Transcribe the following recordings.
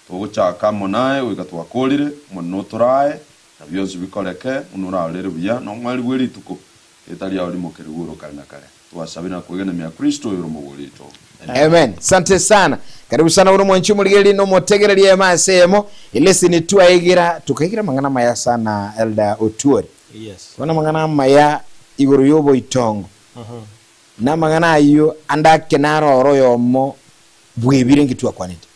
Togochaka amo naye goika twakoorire, Omonene otorae, na bionsi bikoreke buna orarorere buya, na omweri bwe rituko ritari riao rimokerigwe oro kare na kare. Twasabire na kwegena ime ya Kristo oyore Omobori oito. Amen. Amen. Sante sana. Karibu sana buna omwanchi omorigereria na omotegereria emo ase eyemo. Eleseni twaegera tokaegera amang'ana amaya sana Elder Otuori. Yes. Bono amang'ana amaya igoro y'oboitongo. Na amang'ana ayio ande ake naro oro oyomo bw'ebire nki twakwanete.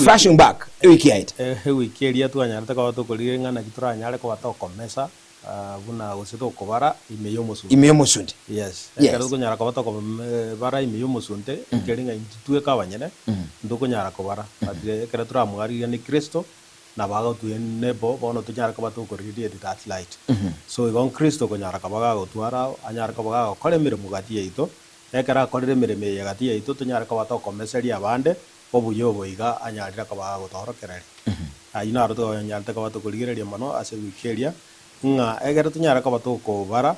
Flashing back ewiki yaete. Ewiki eria twanyarete koba tokorigereria ng'a naki toranyare koba tokomesa buna gose tokobara ime y'omosunte. Ime y'omosunte. Yes. Ekero tokonyara koba tokobara ime y'omosunte, ekeri ng'a intwe tweka abanyene, ntokonyara kobara. But ekero toramwariganie Kristo, nabo agotwa enable bono tonyare koba tokorigereria that light. So igo Kristo okonyara koba gagotwara anyare koba gagokora emeremo gati yaito, Ekero akorire emeremo eye gati yaito, tonyare koba tokomeseria abande obuya obo iga anyarire koba agotoorokereria. Ayio naro tonyarete koba tokorigereria mono ase ewiki eria, ng'a ekero tonyare koba tokobara,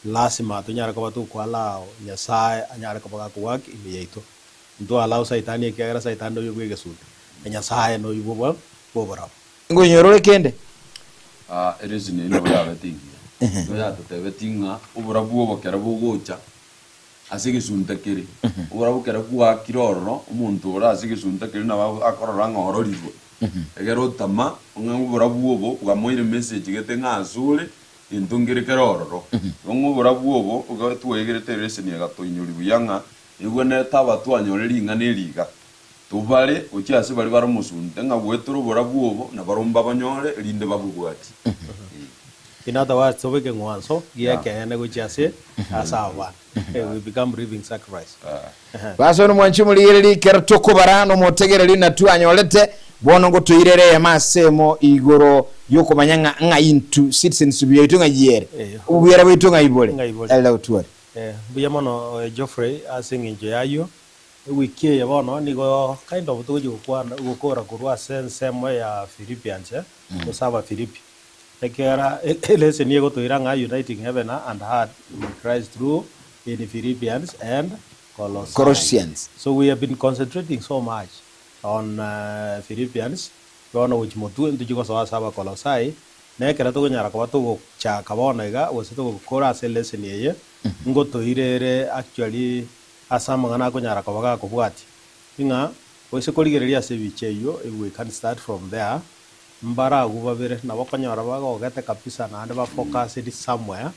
lasima tonyare koba tokoallow Nyasae anyare koba gakowork ime yaito. Ntoallow Saitani ekiagera Saitani noyo bw'egesunte, na Nyasae noyo bw'obo bw'oborabu. Nkoinyora ore kende? Eresini eyio nabo yabete engiya. Nigo yatotebetie ng'a oborabu obo kero bogocha, ase egesunte kere, oborabu kere bwakire ororo, omonto ore ase egesunte keria nabo akorora ng'a ororirwe. Egere otama, ng'a oborabu obo bwamoire message gete ng'a asore, gento nkere kere ororo. Igo ng'a oborabu obo, igo twegerete eleseni egatoinyoria buya ng'a, ebwenerete aba twanyore ring'ana eri iga, tobare gochia ase baria bare omosunte, ng'a goetera oborabu obo, nabarobwo mbabonyore, erinde babobwatie. In other words, tobe ekeng'wanso gi'ekeene gochia ase ase abana. We become living sacrifice. Ase nomwanchi omorigereria ekero tokobara nomotegereri na twanyorete, bono ngotoirere eyemo ase emo igoro yokomanya ng'a ng'ai intwe citizenship yaito ng'ai ere, obobuya bwaito ng'ai bore. Ng'ai bore. Elder Otuori. Mbuya mono Geoffrey ase eng'encho y'ayio. Ewiki eye bono nigo kind of togochia gokwana gokora korwa ase ensemo ya Philippians gose Abafilipi. Ekiagera eleseni egotoira ng'a uniting heaven and earth in Christ through in Philippians and Colossians. Colossians. So we have been concentrating so much on Philippians, bono gochia motwe ntochie gosoa ase Abakolosai, na ekero tokonyara koba togochaka bono iga gose togokora ase eleseni eye, ngotoire ere actually ase amang'ana akonyara koba gakobwatia, ng'a gose korigereria ase ebicha eyio, if we can start from there, Mbare agwo babere nabo okonyora bagogete kabisa naende ba focused somewhere,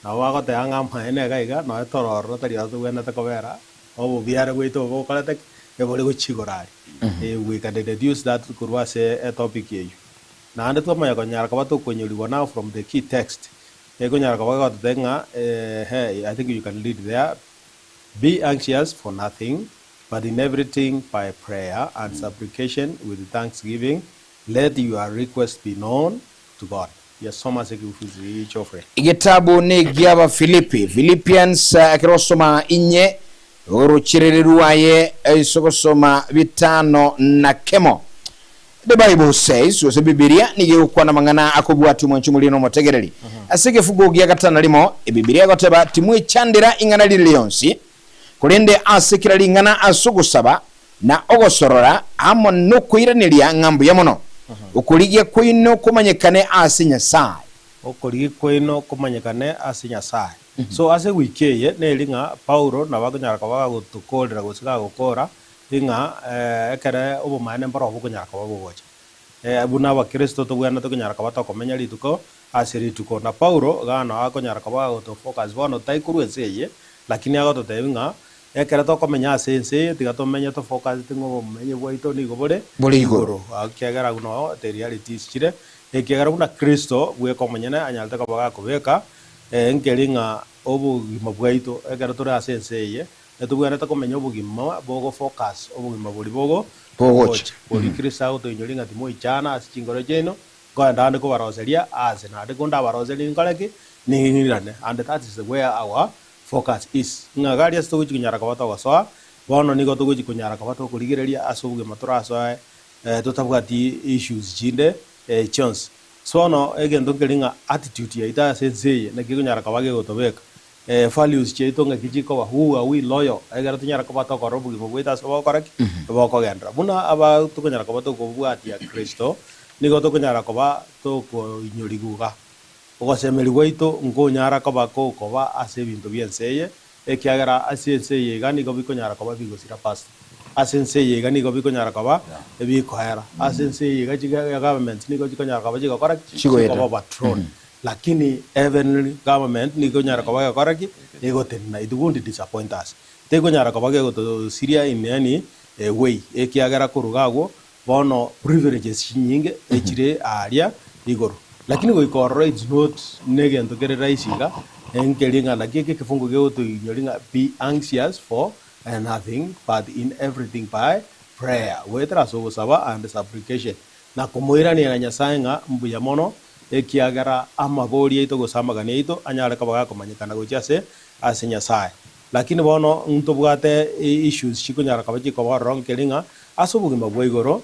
nabo bagoteba ng'a amaene iga iga nonya tore ororo tari ororo tobwenerete kobera, obobiare bwaito obo bokorete ki? Ebore gochia igoro aria. We can deduce that korwa ase etopic eyio. Naende twamanya konyara koba tokoinyorigwa now from the key text, ekonyara koba egototebia ng'a eeh I think you can read there, Be anxious for nothing, But in everything by prayer and supplication with thanksgiving let your request be known to God. Yesoma ase ekegufuzi Geoffrey. Egetabu negi'Abafilipi, Philippians, ekero osoma inye orocherere rwaye ase ogosoma bitano na kemo. The Bible says, gose Bibilia nigo egokwana amang'ana akobwatia omwancho omoria na omotegereri. Ase egefugo gia gatano na rimo, Ebibilia egoteba, Timwechandera ing'ana rire rionsi, Korende ase kera ring'ana ase ogosaba, na ogosorora, amo nokoiraneria ng'a mbuya mono, okorigia kwaino komanyekane ase Nyasae. Okorigia kwaino komanyekane ase Nyasae. So ase ewiki eye neri ng'a Paulo nabo akonyara koba gagotokorera gose gagokora ng'a ekere obomaene mborobwo bokonyara koba bogocha. Buna abakristo tobwenerete konyara koba tokomenya rituko ase rituko. Na Paulo iga nao akonyara koba agotofocus bono tai korwa ense eye, lakini agototebia ng'a ekero tokomenya ase ense eye tiga tomenye tofocuseti ng'a obomenyo bwaito nigo bore Bore igoro. Ekiagera agwo nao the realities chire, ekiagera buna Kristo bweka omonyene anyarete koba gakobeka nkeri ng'a obogima bwaito ekero tore ase ense eye, netobwenerete komenya obogima bogofocus obogima boria bogo Bogocha. Boria Kristo agotoinyoria ng'a timoichana ase chinkoro chiaino, Nkoenda ande kobaroseria aase, naende kondabaroserie ninkore ki? Ning'irane. And that is where our focus is. Ng'a gari ase togochia konyara koba togosoa, bono nigo togochia konyara koba tokorigereria ase obogima torasoe totabwati issues chinde chionsi. So bono egento nkeri ng'a attitude yaito ase ense eye naki ekonyara koba gegotobeka. Values chiaito ng'aki chikoba, who are we loyal, ekero tonyara koba tokora obogima bwaito ase bogokora ki? Bokogenderera. Buna aba tokonyara koba tokobwatia Kristo, nigo tokonyara koba tokoinyorigwa iga. Ogosemeria gwaito nkonyara koba gokoba ase ebinto bi'ense eye, ekiagera ase ense eye iga nigo bikonyara koba bigosira pastor. Ase ense eye iga nigo bikonyara koba bikoera. Ase ense eye iga chiga governments nigo chikonyara koba chigokora ki? Chigoeta. Chikoba overthrown. Lakini heavenly government nigo ekonyara koba egokora ki? Egotenena, it won't disappoint us. Tekonyara koba gegotosiria in any way, ekiagera korwa iga agwo bono privileges chinyinge echire aaria igoro. Lakini goika ororo it's not negento kere rahisi iga, nkeri ng'a naki eke ekefungo kegotoinyoria ng'a be anxious for nothing but in everything by prayer, goetera ase ogosaba and supplication, na komoirania na Nyasae ng'a mbuya mono, ekiagera amabori aito gose amagani aito anyare koba gakomanyekana gochia ase ase Nyasae. Lakini bono ntobwate issues chikonyara koba chikoba ororo nkeri ng'a ase obogima bwa igoro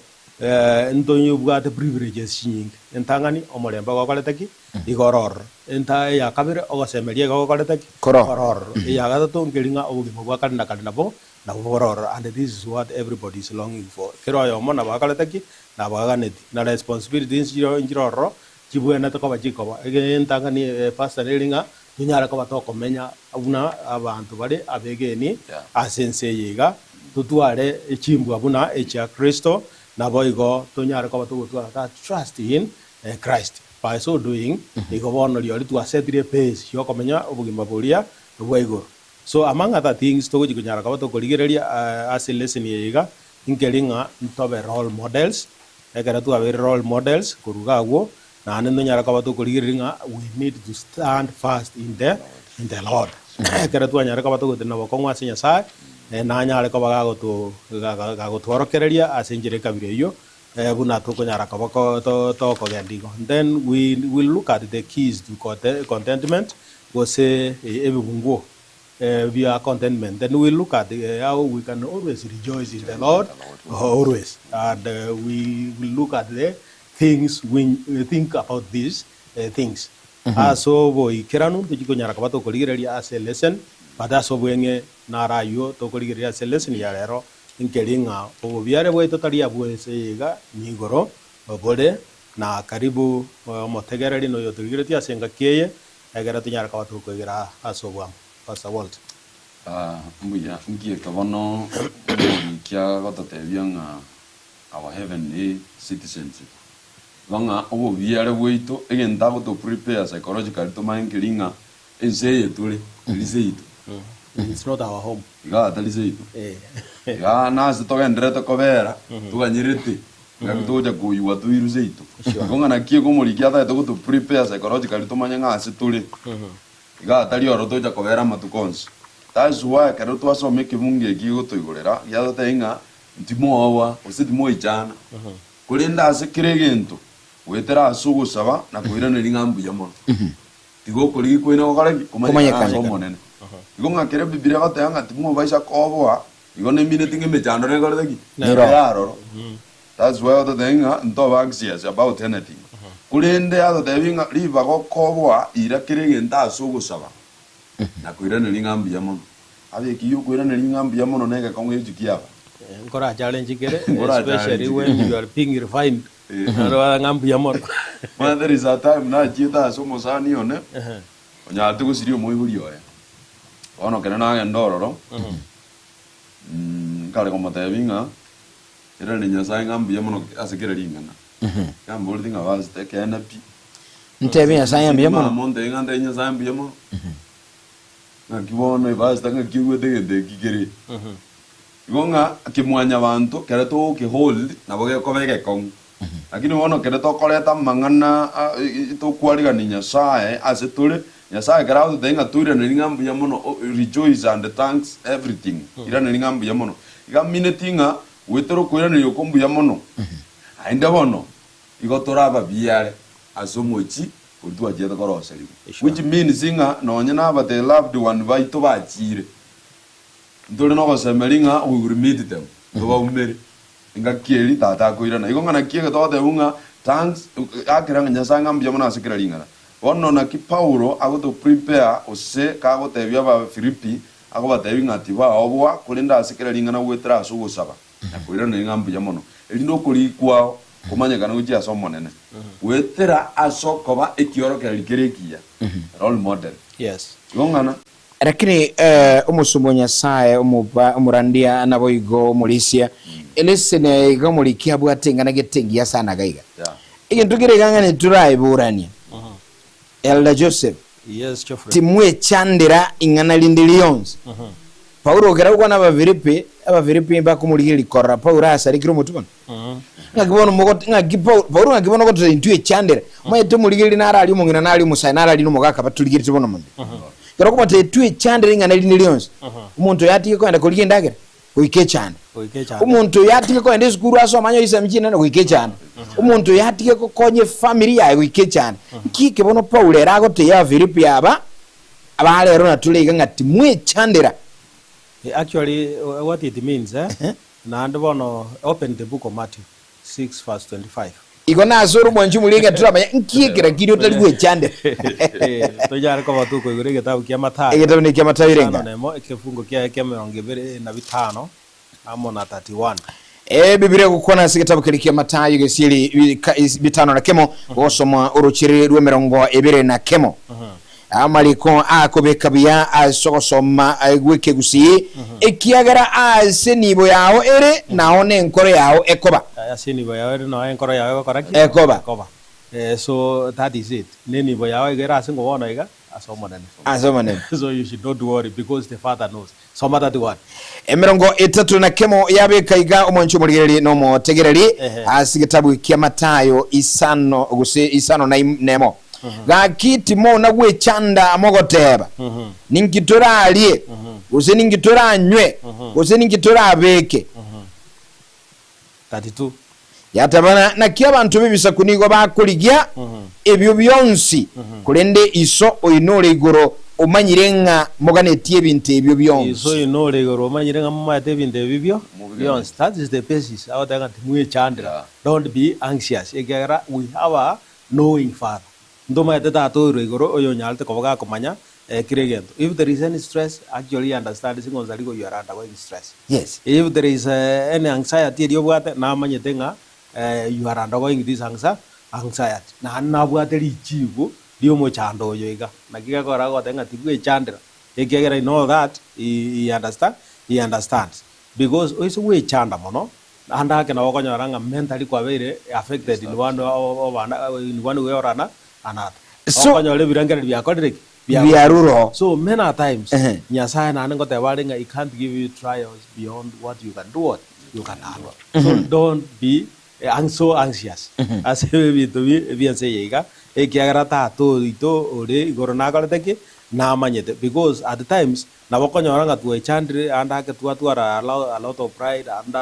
ntobwate privileges chinyinge. Entang'ani omorembe ogokorete ki? Igoro ororo. Enta eya kabere ogosemeria iga ogokorete ki? Koro. Koro ororo. Eya gatato nkeri ng'a obogima bwa kare na kare nabo nabo bore ororo and this is what everybody is longing for. Kera oyomo nabo akorete ki? Nabo aganeti. Na responsibilities nchire nchire ororo chibwenerete koba chikoba. Entang'ani pastor neri ng'a Tonyare koba tokomenya buna abanto bare abegeni ase ense eye iga, totware chimbwa buna echia Kristo, naboigo tonyare koba togotwara that trust in Christ. By so doing, igo bono rirorio twasetire epace yokomenya obogima boria bwa igoro. So among other things togochia konyara koba tokorigereria ase lesson eye iga, nkeri ng'a ntobe role models, ekero twabeire role models korwa iga agwo, Naende ntonyare koba tokorigereria ng'a we need to stand fast in the in the Lord. Ekero twanyare koba togotenena bokong'u ase Nyasae, nanyare koba gagoto gagotworokereria ase enchera ekabira eyio, buna tokonyara koba ko to tokogenda igo. Then we will look at the keys to contentment, gose ebibunguo bia contentment. Then we look at how we can always rejoice in the Lord always. And we will look at the Things we think about these things. Ase oboikeranu ntochia konyara koba tokorigereria ase elesson, but ase obweng'e naro ayio tokorigereria ase elesson ya rero nkeri ng'a obobiare bwaito tari abwo ense eye iga nigoro bore na karibu omotegereri na oyotorigeretie ase engaki eye egere tonyare koba tokoegera ase obwamo. Pastor Walter. Mbuya, nkieke bono omoriki agototebia ng'a our heavenly citizenship. Igo ng'a obobiare bwaito, egento agoto prepare psychologically tomanye nkeri ng'a ense eye tore, teri seito. It's not our home. Igaa tari seito. Igaa nase togendererete kobera, toganyerete, ng'aki togocha koyigwa toirwe seito. Igo ng'a naki eke omoriki atagete goto prepare psychologically tomanye ng'a ase tore, igaa tari oro togocha kobera amatuko onsi. That's why ekero twasoma ekebungo eki gegotoigorera, giatotebia ng'a Ntimoogwa, gose timoichana, korende ase kera egento, goetera ase ogosaba na koiraneria ng'a mbuya mono. Tiga okorigia kwaino gokore ki? Komanyekane ase Omonene. Igo ng'a kere Bibilia egoteba ng'a timobaisa koboa, igo nemineti ng'a emechando nekorete ki? Nero. Nere aroro. That's why ototebia ng'a ntobe anxious about anything. Korende atotebia ng'a ribaga okoboa, ira kera egento ase ogosaba na koiraneria ng'a mbuya mono. Abe ekiya okoiraneria ng'a mbuya mono na egekong'u echi kiaba. Nkora challenge kere, Nkora especially challenge when kere. you are being refined. Eh. Narora ng'a mbuya mono. Bono there is a time nachiete ase omosani one, onyarete gosiria omoibori oye. Bono ekero nagenda ororo, nkare komotebia ng'a, iraneria Nyasaye ng'a mbuya mono ase kera ring'ana. Yamboretie ng'a pastor ekeene pi. Ntebie Nyasaye ng'a mbuya mono. Mama ontebie ng'a ntebie Nyasaye mbuya mono. Ng'aki bono epastor ng'aki oigwete egento eki kere? Igo ng'a kimwanyabanto kere togokehold nabo gekoba egekong'u. Lakini bono kere tokoreta amang'ana a- i- tokwarigania Nyasaye ase tore, Nyasaye ekero agototebia ng'a toiraneri ng'a mbuya mono o- rejoice and thanks everything, iraneri ng'a mbuya mono. Iga amineti ng'a goetera okoiraneria oko mbuya mono, aende bono Igo tore ababiare ase omochie oria twachiete koroserigwa. Which means ng'a nonye naba the loved one baito bachiire, ntore nogosemeria ng'a we will meet them, tobaumere engaki eria tata akoirana. Igo ng'a naki ege togotebwa ng'a thanks, akera ng'a Nyasae ng'a mbuya mono ase kera ring'ana. Bono naki Paulo agoto prepare gose kagotebia Abafilipi, akobatebia ng'a tibaoboa, korende ase kera ring'ana goetera ase ogosaba, na koiraneria ng'a mbuya mono, erinde okorigia kwao komanyekane gochia ase Omonene, goetera ase okoba ekiorokererio kere ekiya, role model. Yes. Igo ng'ana. Lakini omosomba o Nyasae, omoba, omorandia, naboigo omorisia, eleseni eye iga omoriki abwate eng'ana gete engiya sana iga iga. Yeah. Egento kere iga ng'a nitoraeboranie. Elder Joseph, Yes, Geoffrey. timwechandera ing'ana rinde rionsi. Paulo ekero agokwana Abafilipi, Abafilipi mbakomorigereria korora Paulo asarekire omotwe bono. Ng'aki bono mogot ng'aki Paulo Paulo ng'aki bono ogototebia intwe echandere. Omanyete omorigereria naro aria omong'ina naro omosae naro aria na omogaka batorigeretie bono mono. Ekero okobatebia twechandere ing'ana rinde rionsi, omonto oyo atige kogenda korigia endagera, goika echande. Goika echande. Omonto oyo atige kogenda esukuru asome anyore chisemi chinene, goika echande. Omonto oyo atige gokonya efamiri yaye, goika echande. Nki eke bono Paulo ere agotebia Abafilipi aba, aba rero natore iga ng'a timwechandera. Actually, what it means, eh, Naende bono open the book of Matthew 6 verse 25. Igo nase ore omwanchi omoria ng'a toramanye nki ekera kiria otari gwechandera. Eh, tonyare koba tokoigora egetabu kia Mathayo. Egetabu nekia Mathayo Isano irenga. na emo, ekefungo kiaye kia emerongo ebere na bitano amo na 31. Ebibilia egokwana ase egetabu keria kia Mathayo gesieri bitano na kemo, gosoma orochiri rw'emerongo ebere na kemo. Amariko akobeka buya ase ogosoma gw'ekegusii, ekiagera aase enibo yao ere, nao nenkoro yao ekoba. Ase enibo yao ere, nao enkoro yao egokora ki? Ekoba. Ekoba. So that is it. Nenibo yao iga ere ase ng'o bono iga? Ase Omonene. Ase Omonene. So you should not worry because the Father knows. Soma 31. Emerongo etato na kemo yabeka iga omwanchi omorigereria na omotegereri ase egetabu kia Matayo isano gose isano na nemo. Gaki timona gwechanda mogoteeba, Ninki torarie, gose ninki toranywe, gose ninki torabeke? 32. Yatabana, Naki abanto b'ebisaku nigo bakorigia ebio bionsi, korende Iso oino ore igoro omanyire ng'a moganetie ebinto ebio Iso bionsi. oino ore igoro omanyire ng'a momaete ebinto ebi bio bionsi. That is the basis agoteba ng'a timwechandera, don't be anxious, ekiagera we have a knowing father. Ntomaete Tata oirwe igoro oyonyarete koba gakomanya kera egento. If there is any stress, actually he understands ng'a onsi aria you are undergoing stress. Yes. If there is any anxiety eria obwate, namanyete ng'a you are undergoing this anxiety. Naende nabwate richibu riomochando oyo iga. Naki gekogera agoteba ng'a tibwechandera, ekiagera in all that he he understand he understands. Because oise gwechanda mono, Naende ake nabo okonyora ng'a mentally kwabeire affected in one in one way or another. So- Okonyora ebirengererio biakorire ki? Biarure. So many a times Ehe. Nyasaye naende ngoteba are ng'a he can't give you trials beyond what you can do what? You can handle. So don't be so anxious ase ebinto bi'ense eye iga, ekiagera Tata oito ore igoro nakorete ki? Namanyete. Because at times Nabo okonyora ng'a twechandire, ande ake twatwara a lot of pride, ande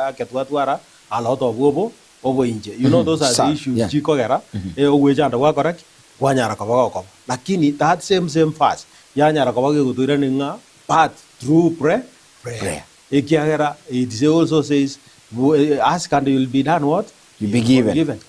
ake twatwara a lot of obo oboinche. You know those are the issues chikogera ogwechanda gwakora ki? Kwanyara koba gokoba. Lakini that same same verse yanyara koba gegotoiraneria ng'a but through prayer, prayer. Ekiagera it also says ask and you will be done what? You'll be given.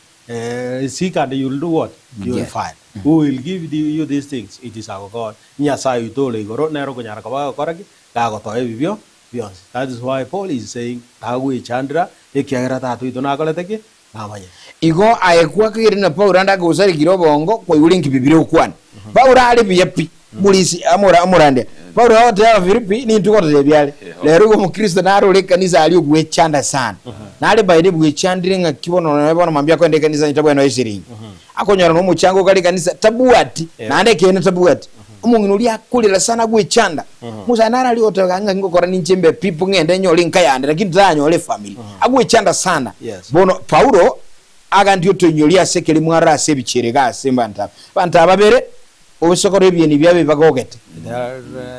Seek and you will do what? You will find. Who will give you these things? It is our God. Nyasae oito ore igoro nere okonyara koba agokora ki? Gagotoa ebibio bionsi. That is why Paul is saying, tagwechandera ekiagera Tata oito nakorete ki? Namanyete. Igo aye kwakagerire na Paulo ande agosarekire obongo kwaigure inki Bibilia egokwana. Paulo are buya pi, morisi amora omorandia. Paulo agotebia Abafilipi nintwe gototebia are. Rero igo omokristo nare ore ekanisa aria ogwechanda sana. Nare by the bwechandire ng'aki bono nonye bono mambia akoenda ekanisa onye tabwati nonya eshiringi. Akonyora na omochango okare ekanisa tabwati, naende ekeene tabwati. Omong'ina oria akorera sana agwechanda. Omosae nare aria ogoteba gaki ng'aki ngokora ninche mbe pi ng'ende nyore enka yande lakini taranyore efamiri. Agwechanda sana. Bono Paulo agantia otoinyoria ase ekeri mwarora ase ebichera iga ase abanto aba. Abanto aba babere obosokoro ebieni biabo ebagogete.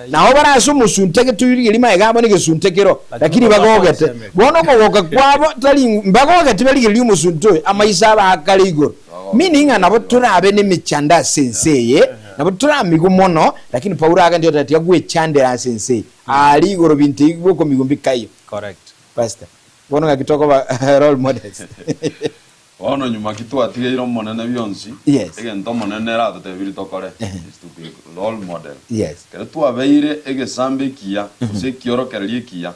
Nabo bare ase omosunte getoirigerie magega abo negesunte kero, lakini bagogete. Bono okogoka kwabo tari mbagogete barigererie omosunte oyo, amaiso abo akare igoro. Meaning ng'a nabo torabe nemechando ase ense eye, nabo toramigwe mono, lakini Paulo aganchete goteba tiga gwechandera ase ense eye. Aria igoro binto ebi bokomigwa mbikaiyo. Correct. Pastor, bono ng'aki tokoba role models? Bono nyuma ki twatigeire Omonene bionsi, Yes. egento Omonene ere atotebirie tokore, is to be a role model. Yes. Ekero twabeire egesambo ekiya, gose ekiorokererio ekiya,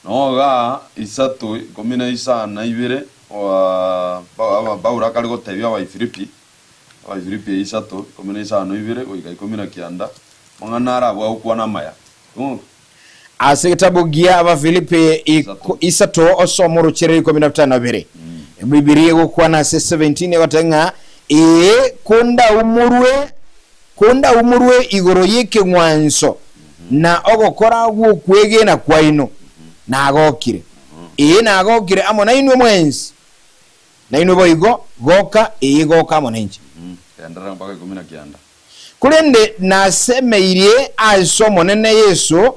nogaa isato ikomi na isano na ibere, Paulo akare gotebia Abaifilipi, Abaifilipi isato ikomi na isano na ibere goika ikomi na kianda, amang'ana arabwo agokwana amaya. Ase egetabu gia Abafilipi isato osome orochero ikomi na bitano na bibere, Bibilia egokwana ase 17 egoteba ng'a ee, kondaumorwe kondaumorwe igoro y'ekeng'wanso na ogokora gw'okwegena kwaino, nagokire. Ee, nagokire amo nainwe mwensi, nainwe boigo goka, ee, goka amo nainche. Genderera mpaka ikomi na kianda. Korende nasemeirie ase Omonene Yeso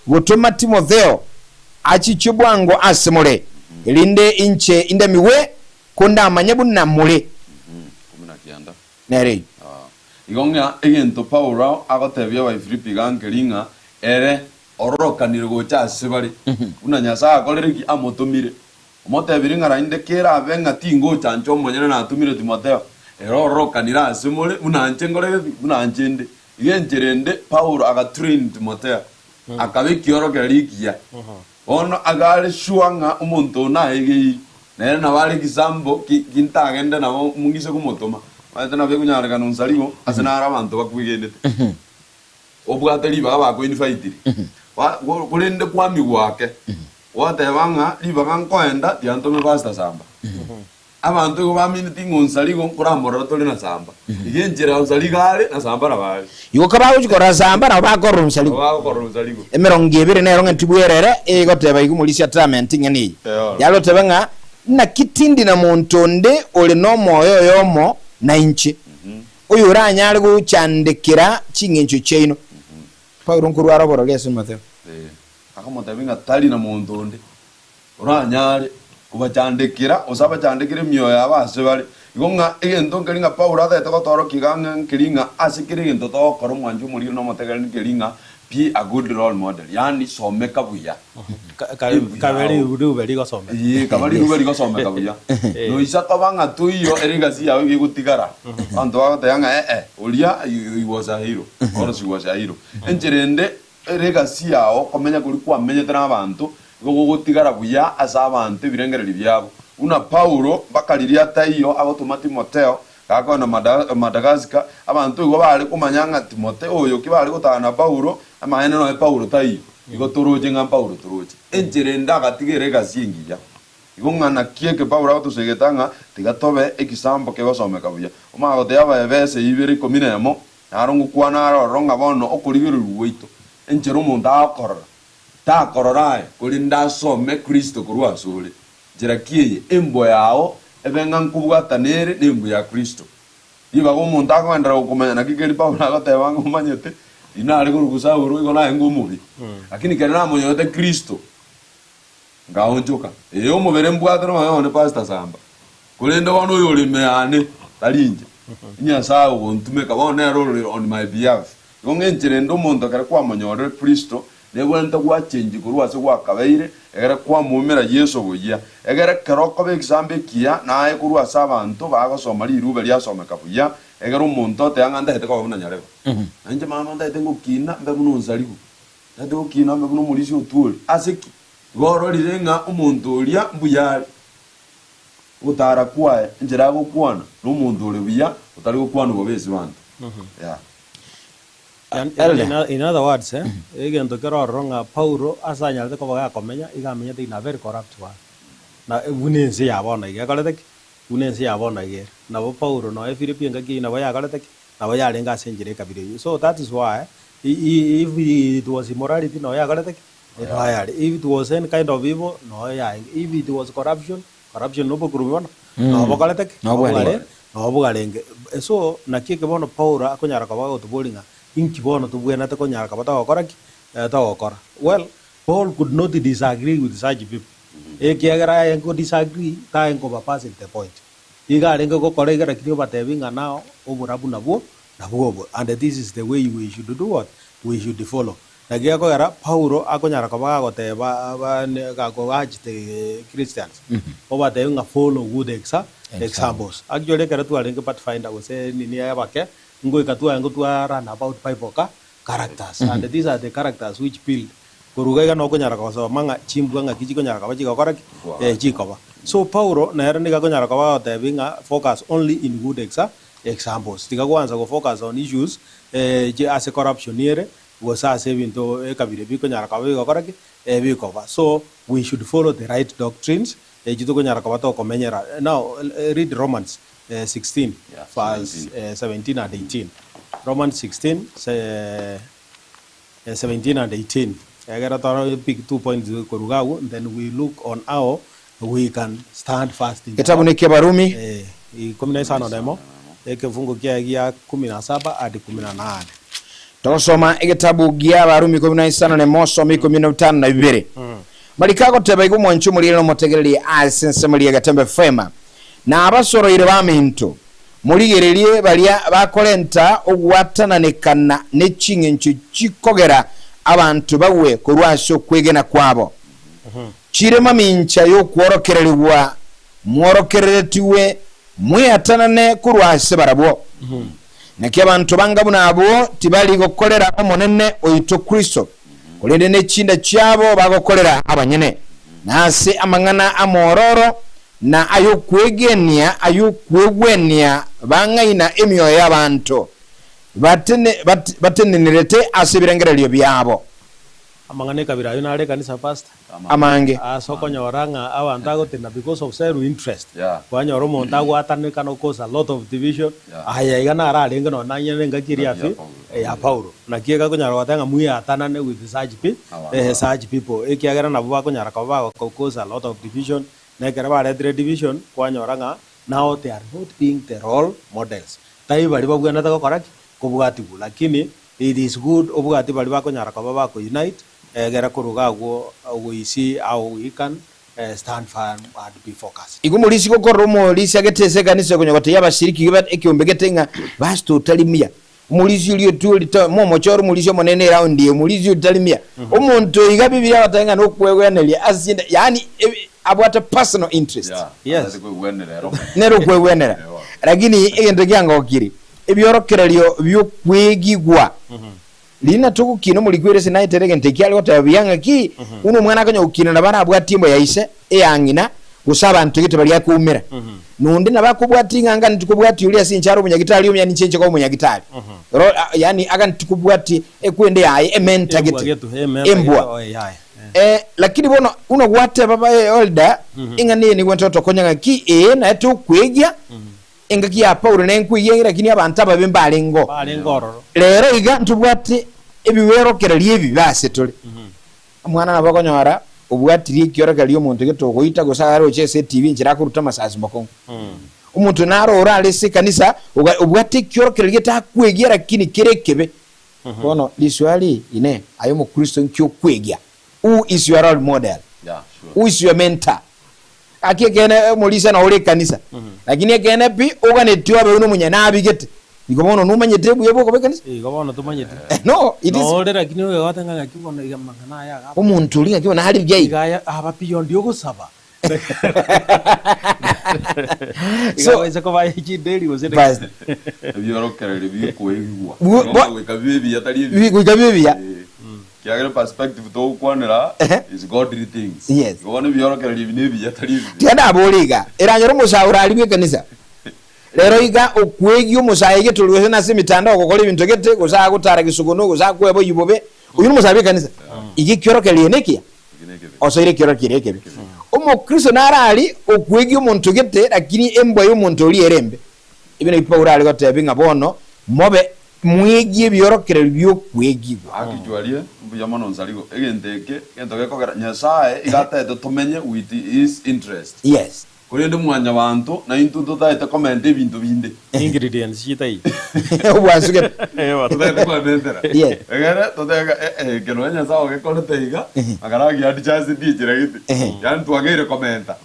gotoma Timotheo achiche bwango ase more, erinde inche indemigwe kondamanye buna more. Nere eyio. Igo ng'a egento Paulo agotebia Abaifilipi iga nkeri ng'a ere ororokanire gocha ase bare, buna Nyasae akorire ki? Amotomire. Omotebirie ng'a naende kerabe ng'a tingocha inche omonyene natomire Timotheo, ere ororokanire ase more buna inche nkoregeti, buna inche inde. Iga enchera ende Paulo agatrain Timotheo, akaba ekiorokererio ekiya. Bono agare sure ng'a omonto oyo naegeiri, nere nabo are egesambo ki kintagende nabo mong'ise komotoma. Omanyete nabo ekonyarekana onsarigo ase naro abanto bakwegenete. Obwate ribaga bakoinfaitire, korende kwamigwa ake, gwateba ng'a ribaga nkoenda tiantome Pastor Samba. Abanto igo bamineti ng'a Onsarigo nkoramorora tore na Samba. Iga enchera Onsarigo are na Samba nabo are. Igo kabagochia korora Samba nabo bakorora Onsarigo. Nabo bagokorora Onsarigo. Emerongo ebere nero ng'a ntibwerere, egoteba igo morisia tamenti ing'ana eye. Eoro. Yare goteba ng'a naki tindi na monto onde ore nomoyo oyomo nainche, oyoranyare gochandekera ching'encho chiaino. Paulo nkorwa are oborori ase Timotheo. Ee, akamotebia ng'a tari na monto onde oranyare kobachandekera, gose abachandekere emioyo yabo ase bare. Igo ng'a egento nkeri ng'a Paulo atagete gotorokia iga ng'a nkeri ng'a ase kera egento togokora omwanchi omoriri na omotegereri nkeri ng'a be a good role model, yaani someka buya. Kabe riube rigosomeka. Ee, kaba riube rigosomeka buya. Noisa koba ng'a toiyo ere egasi yao iga egotigara, abanto bagoteba ng'a ee, oria he was a hero or she was a hero. Enchera ende ere egasi yao komenya koria kwamenyete na abanto, igo gogotigara buya ase abanto ebirengererio biabo. Buna Paulo mpaka riria taiyo agotoma Timotheo, Gakwana Madagasika, abanto igo baare komanya ng'a Timotheo oyo ki baare gotana na Paulo, amaene nonya Paulo taiyo. Igo toroche ng'a Paulo toroche. Enchera ende agatiga ere egasi engiya. Igo ng'a naki eke Paulo agotosegeta ng'a tiga tobe ekisambo kegosomeka buya. Omanye gotebia Abaefeso ibere ikomi nemo, naro ngokwana are ororo ng'a bono okorigererigwa gwaito, enchera omonto agokorora, takorora aye, korende asome Kristo korwa asore. Nchera ki eye embwa yao ebe ng'a nkobwatana ere nembwa ya Kristo? Ribaga omonto akogenderera gokomanya naki keri Paulo agoteba ng'a omanyete, riria nare korokwa Saulo igo narenge omobe, lakini kere namonyorete Kristo, nkaonchoka. Ee, omobere mbwate noyo one Pastor Samba, korende bono oyore ime yane tari inche, Nyasae ogontumeka bono nere ore on my behalf. Igo ng'a enchera ende omonto ekero kwamonyorire Kristo, Nebwenerete gwachenchia korwa ase gwakabeire, egere kwamoumera Yeso boyia, egere ekero okoba egesambo ekiya, naye korwa ase abanto bagosoma rirube riasomeka buya, egere omonto oteba ng'a ntagete koba buna nyarebe. Na inche mama ntagete ngokina mbe buna onsarigu, ntagete gokina mbe buna omorisia otwori. Ase ki? Igo ororire ng'a omonto oria mbuya are. Ogotara kwaye, enchera agokwana, nomonto ore buya, otari gokwana bobe ase abanto. Yeah. Elder. In other words, egento kere ororo ng'a Paulo ase anyarete koba gakomenya, iga amenyete in a very corrupt world. Na buna ense ya bono iga ekorete ki? Buna ense ya bono iga ere. Nabo Paulo nonya Filipi engaki eyio nabo yakorete ki? Nabo yarenge ase enchera ekabira eyio. So that is why if it was immorality nonya yakorete ki? Nonya yare. If it was any kind of evil nonya yarenge. If it was corruption, Corruption nobokurubi bono, nobokorete ki? Nobwarenge. Nobwarenge. So, naki eke bono Paulo akonyara koba agotoboria ng'a inki bono tobwenerete konyara koba togokora ki? Togokora. Well, Paul could not disagree with such people, ekiagera aye ko disagree tarenge koba passing the point. Iga arenge gokora iga lakini obatebie ng'a now oborabu nabwo nabwo obo and this is the way we should do what? We should follow. Naki gekogera Paulo akonyara koba gagoteba abane gakourge the Christians, obatebie ng'a follow good exa examples. Actually ekero twarenge pathfinder gose nini abake, ngoika twarenge twa learn about bible ka characters and these are the characters which build korwa iga iga nokonyara gosoma ng'a chimbwa ng'aki chikonyara koba chigokora ki? Eh, chikoba. So Paulo nere nigo akonyara koba agotebi ng'a focus only in good exa examples. Tiga gwansa go focus on issues eh chi ase corruption ere gose ase ebinto ekabira bikonyara koba bigokora ki? Eh bikoba. So we should follow the right doctrines echi tokonyara koba tokomenyera. Now read Romans 16 Yeah, verse 17. 17 and 18. Romans 16 se 17 and 18. Egera toro pick 2 points korwa iga agwo then we look on how we can stand fast in the Getabu Lord. ni kiabarumi Eh, 15 ekefungo kiaye gia 17 hadi 18. Togosoma egetabu gia Abarumi 15 soma 15. Mariko agoteba igo omwancho omorire na omotegererie ase ensemo eria Getembe Fema na abasoroire baminto morigererie baria bakorenta ogwatananekana ne ching'encho chikogera abanto bagwe korwa ase okwegena kwabo chire mamincha y'okworokererigwa mworokereretigwe mweatanane korwa ase barabwo. Naki abanto banga buna abwo tibari gokorera Omonene oito Kristo, korende ne chinda chiabo bagokorera abanyene. Na ase amang'ana amororo na ay'okwegenia ay'okwegwenia bang'aina emioyo y'abanto batene bat batenenerete ase ebirengererio biabo. Amang'ana ekabira ayio nare ekanisa pastor. Amange. Ase okonyora ng'a abanto agotena because of self interest. Yeah. Kwanyora omonto agwataneka no cause a lot of division. Yeah. Aya iga naro arenge nonya nanyene engaki eria Engaki ya afi Paulo. ya Paulo. Naki egakonyara goteba ng'a mweatanane with such pe Abanto eh, aba. such people ekiagera nabwo bakonyara koba bago cause a lot of division, na ekero baretire division kwanyora ng'a now they are not being the role models. Tai baria babwenerete gokora ki? Kobwatigwa. Lakini it is good obwati baria bakonyara koba bako unite egere koruga agwo we see how we can stand firm and be focused. Igo omorisia gokorora omorisia agete ase ekanisa okonya gotebia abashiriki iga ekeombe gete ng'a pastor otari muya, omorisia oria otwori to momochore omorisia omonene eround eye, omorisia oria tari muya. Omonto iga Bibilia egoteba ng'a nokwegweneria ase ende yaani ebi abwate personal interest. Yeah, Yes. atari kwegwenera ere omonyene. Nere okwegwenera. Ewa. Lakini egento kiangokire, ebiorokererio biokwegigwa Riina togokina omorikwa ere ase naetere egento eki are goteba buya ng'aki, buna omwana akonya gokina nabo arabwatie embwa ya ise, eya ng'ina, gose abanto gete baria akoumera. Na onde nabo akobwatia ng'a nganeti kobwatia oria ase inche are omonyagitari omuya ninche inche koba omonyagitari. Ro yaani aganeti kobwatia ekwende yaye ementa Embwa gete. getu, ementa Embwa. getu, oye yaye. Eh. Eh, lakini bono buna gwateba ba elder, ing'ana eye nigo ntotokonya ng'aki, ee naye tokwegia, Engaki ya Paulo nenkoiya lakini abanto ababe mbarengeo. Mbarenge ororo. Rero iga ntobwate ebiwerokererio ebibe ase tore. Omwana nabo okonyora obwatirie ekiorokererio omonto gete ogoita gose aroche ase etibi enchera akoruta amasasi bokong'u. Omonto naro orare ase ekanisa oga obwate ekiorokererio gete akwegia lakini kere ekebe. Bono riswali inee, aye omokristo nki okwegia? Who is your role model? Yeah, sure. Who is your mentor? Gaki ekeene omorisia nao ore ekanisa, lakini ekeene pi oganetie obe buna omonyene abigete. Igo bono nomanyete obuya bwa okoba ekanisa? Igo bono tomanyete. No, it is Nore lakini oyogote ng'a ng'aki bono iga amang'ana aya iga omonto oria ng'aki bono are buya iga. Iga aya aba beyond ogosaba. Iga So, abaise koba chinderi gose bas, Ebiorokererio bikoigwa. Bu- Goika bibe ebiya tari ebibe. goika bibe ebiya. Eh. Kiagera perspective togokwanera Ehe. is godly things. Yes. Igo bono ebiorokererio ebi nebiya tari ebibe. Tiga nabore iga, eranyore omosae orari bw'ekanisa. Rero iga okwegia omosae egetori gose nase emitandao gokora ebinto gete, gose agotara gesogono, gose akweboyia bobe, oyio nomosae bw'ekanisa. Iga ekiorokererio nekiya, Eki nekebe. osoire ekiorokererio ekebe. Omokristo naro aria okwegia omonto gete, lakini embwa y'omonto oria ere embe. Ebi nabio Paulo are gotebia ng'a bono mobe mwegie ebiorokererio bi'okwegigwa. Akichwarie, mbuya mono nsarigo. Egento eke, egento gekogera Nyasae iga ataete tomenye with his interest. Yes. Korende mwanyabanto naintwe totaete komenta ebinto binde. Ingredients chitaiyo. Obwansugete. Totaete koementera. Yes. Egere totebe eh eh eke nonya Nyasae ogekorete iga, akara agiadjustie enchera gete. Yaani twageire komenta.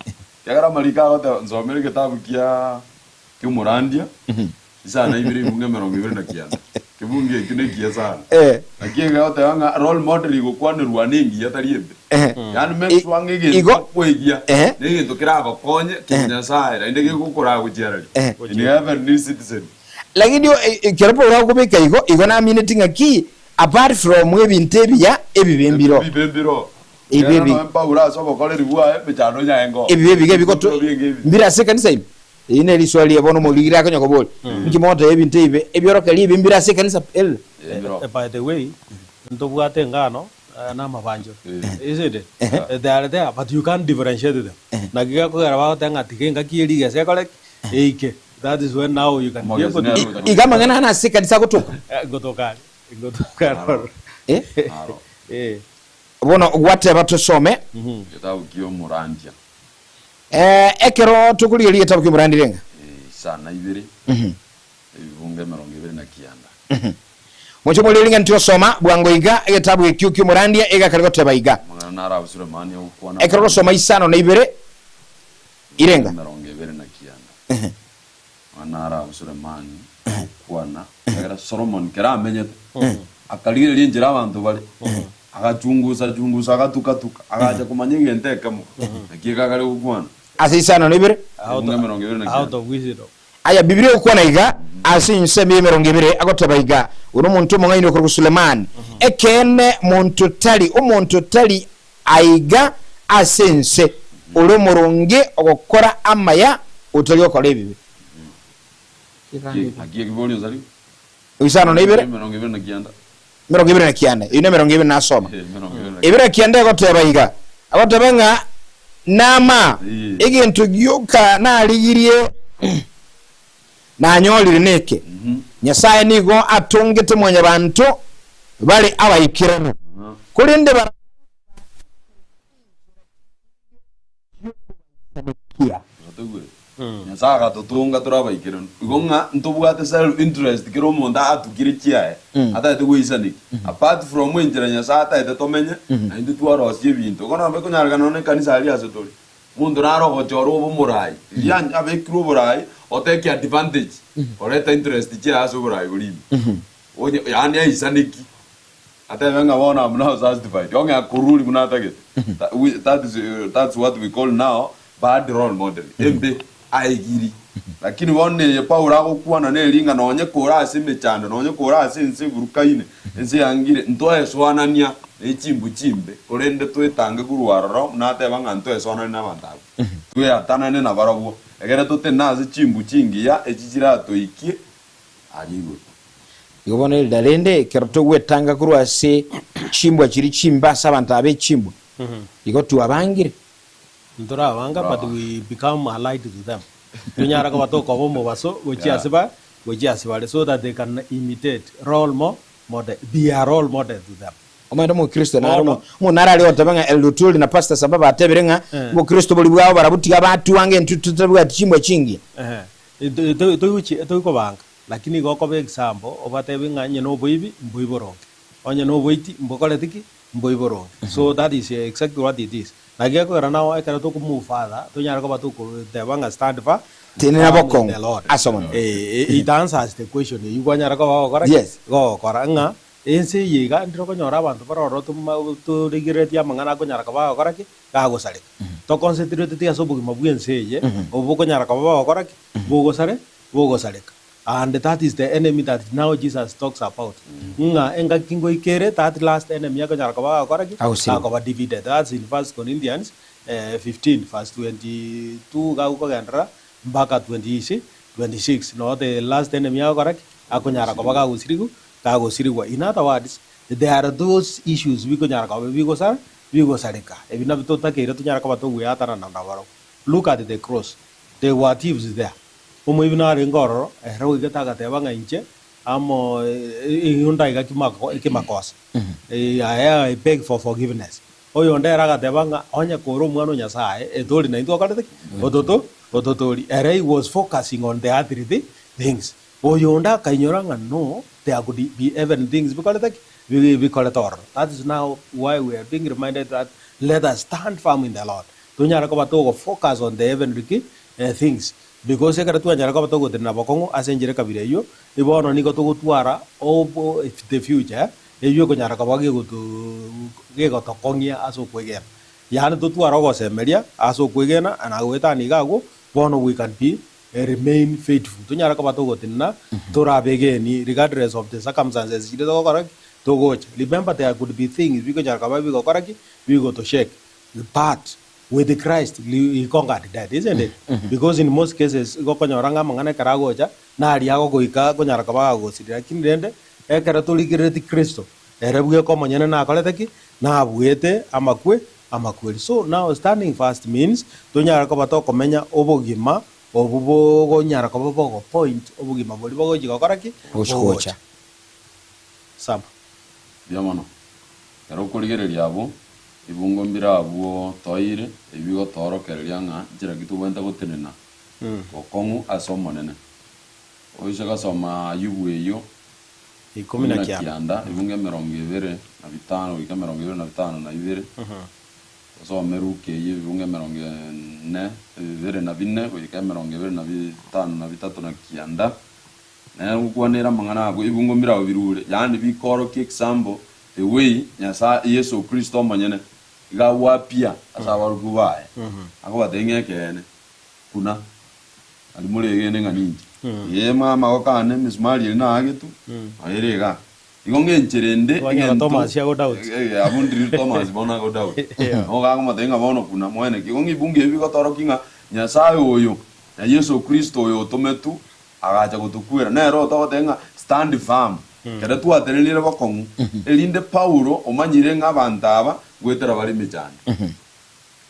Ekiagera amariko agoteba nsomere egetabu kia ki'omorandia. Isano ibere ebunge 29. Kebunge ekio nekiya sana. Eh. Naki egoteba ng'a role model igokwanerwa nengiya tari embe. Eh. Yaani make sure ng'a egento Igo- okoegia Eh. negento keragokonye kinyasaye naende gegokoraa gochiararia. Eh. In heaven citizen. Lakini ekero Paulo akobeka igo, igo namineti ng'a ki apart from ebinto ebiya, ebibe mbiro. Ebibe mbiro. Ebibe Ekero bi- noe Paulo ase obokoreri bwaye emechando yaye ngo. Ebibe ebiga ebigoto Ebinto bienge ebibe. mbire ase ekanisa ime. Eri neriswali riria bono omorigiri akonya koboria, Inki mogoteba ebinto ebibe ebiorokereria ebi mbire ase ekanisa erire? Mbiro. By the way, ntobwate engano na amabancho, isn't it? They are there but you can't differentiate them. Naki gekogera bagoteba ng'a tiga engaki ye rigesa ekore ki? Eike. That is when now you can be able to. Omogesi nere Iga amang'ana ane ase ekanisa agotoka. Ngotoka are, ngotoka aroro. Eh? Aro. Eh. Bono gwateba tosome. Egetabu kia omorandia. Eh, ekero tokorigereria egetabu ki'omorandia renga. Isano ibere, ebibungo 29. Moche morierie ng'a ntigosoma bwango iga egetabu ekio ki'omorandia iga akare goteba iga. Amang'ana naro abwo Sulemani agokwana Ekero ogosoma isano na ibere irenga. 29. Amang'ana naro abwo Sulemani agokwana, ekiagera Solomoni kera amenyete, akarigereria enchera abanto bare, agachungusa chungusa agatuka-tuka, agacha komanya egento ekemo, naki ekagare gokwana. Ase isano na ibere. Ebungo 29. Out of wisdom. Aya Bibilia egokwana iga, ase ensemo y'emerongo ebere agoteba iga, Oyo nomonto omong'aini okorokwa Sulemani. Ekeene monto tari, omonto tari aiga ase ense, ore omoronge ogokora amaya, otari gokora ebibe. Naki ekiborio nsari? Isano na ibere. 29. 29, eyio nemerongo ebere nasoma. 29. Ebere kianda egoteba iga, agoteba ng'a nama egento gioka narigirie nanyorire neke, Nyasae nigo atongete mwanyabanto bare abaikeranu, korende barabwo chi'okobaisanekia. Toigwete? Nyasae agatotonga tore abaikeranu. Igo ng'a ntobwate self interest kera omonto atukire chiaye, atagete goisanekia. Apart from enchera Nyasae atagete tomenye, naintwe twarosia ebinto. Igo nabo ekonyarekana nonya ekanisa aria ase tore, omonto nare ogochora obe omorai, riria abekirwe oborai, otake advantage, oreta interest chiaye ase oborai boria ime. Onye yaani aisaneki. Atebe ng'a bono am now satisfied, onge akoruri buna atagete. That is, that's what we call now bad role model, embe aegiri. Lakini bono eye Paulo agokwana neri ng'a nonye kore ase emechando, nonye kore ase ense eburukaine, ense yangire, ntoesoanania ne chimbu chimbe, korende twetange korwa aroro, buna ateba ng'a ntoesoananie nabanto abwo. Tweatanane nabarabwo, egere totenene ase chimbu chingiya echi chiratoikie aria igoro. Igo bono erida rende ekero togwetanga korwa ase chimbwa chiria chimbe ase abanto aba echimbwa, igo twabangire. Ntorabanga but we become a light to them. Tonyara koba tokoba omobaso gochia ase ba gochia ase bare so that they can imitate role mo model be a role model to them. Omanyete omokristo nare Bono. omo nare aria goteba ng'a Elder Oturi na Pastor Samba batebire ng'a Eh. obokristo boria bwabo barabwo tiga batwange intwe totabwati chimbwa chingiya. Ehe. Toigochi toikobanga. Lakini igo okoba example, obatebi ng'a onye noboibi, mboiboronge, onye noboiti, mbokoreti ki? Mboiboronge. So that is exactly what it is. Naki gekogera nao ekero toko move further, tonyare koba tokoteba ng'a stand fir Tenena firm in bokong'u the Lord. ase Omonene. Eh, it answers the question eyio kwanyara koba ogokora ki? Yes. Gogokora ng'a ense eye iga ndire okonyora abanto bare ororo toma torigereretie amang'ana akonyara koba agokora ki? Gagosareka. To concentrate ase obogima bw'ense eye, obo bokonyara koba bogokora ki? Bogosare. bogosareka. And that is the enemy that now Jesus talks about. Ng'a engaki ngoika ere, that last enemy akonyara koba agokora ki? Agosirigwa. Akoba defeated. That's in First Corinthians 15 verse 22 iga gokogenderera mpaka 20 26. Noo the last enemy agokora ki? Akonyara koba gagosirigwa, gagosirigwa. In other words, there are those issues bikonyara koba bigosara, bigosareka. Ebi nabio totakeire tonyare koba togweatanana nabarobwo. Look at the cross. There were thieves there. Omoibi narenge ororo, ere oigete agateba ng'a inche amo eyio ndaiga kimakosa, I beg for forgiveness. Oyonde ere agateba ng'a onye kore omwana o Nyasaye, etori naintwe okorete ki? Ototo ototori. Ere he was focusing on the earthly things. Oyonde akainyora ng'a no, there could be heaven things bikorete ki? Bikorete ororo. That is now why we are being reminded that let us stand firm in the Lord. Tonyare koba togo focus on the heavenly ki? Things. Because ekero twanyara koba togotenena bokong'u ase enchera ekabira eyio, bono nigo togotwara obo the future eyio ekonyara koba gegoto gegotokong'ia ase okwegena. Yaani totware ogosemeria ase okwegena na goetania iga agwo, bono we can be remain faithful. Tonyare koba togotenena torabegeni regardless of the circumstances chiria togokora ki? Togocha. Remember there could be things bikonyara koba bigokora ki? Bigotoshake but with Christ he conquered death, isn't it? Because in most cases igo okonyora ng'a amang'ana ekero agocha naria agogoika akonyara koba agagosiria lakini rende ekero torigerereti Kristo ere bweka omonyene nakorete ki? Nabuete amakwe amakweri. So now standing fast means tonyare koba tokomenya obogima obu bogonyara koba bogo point obogima boria bogochia gokora ki? Bogochi gocha. Saba. Mbuya mono. Ekero okorigereria abwo, ebungo mbire abwo toire, ebi bigotoorokereria ng'a nchera ki tobwenerete gotenena bokong'u ase Omonene. Oise gosoma Ayubu eyio, Ikomi na kianda. kianda, ebungo 25 goika 25 na 2, osome Luka eyio ebibungo 40, 24 goika 25 na 9, nere gokwanera amang'ana abwo, ebungo mbire abwo birure, yaani bikorokia example, the way Nyasae, Yeso Kristo omonyene, iga agwapia ase abarokigwa baye, akobatebia ng'a ekeene, buna aria moregene ng'a ninche. Ee, amagoko ane emesumari eria naagetwe, noyo ere igaa. Igo ng'a enchera ende, Twanyora egento, Thomas ago doubt. Abwo ndiri Thomas bono ago doubt. Nigo gakomotebia ng'a bono buna mwene ki. Igo ng'a ebungo ebi bigotorokia ng'a Nyasae oyo, na Yeso Kristo oyo otometwe, agacha gotokwera, nere otogotebia ng'a stand firm, ekero twatenenire bokong'u, erinde Paulo omanyire ng'a abanto aba ngoetera bare emechando.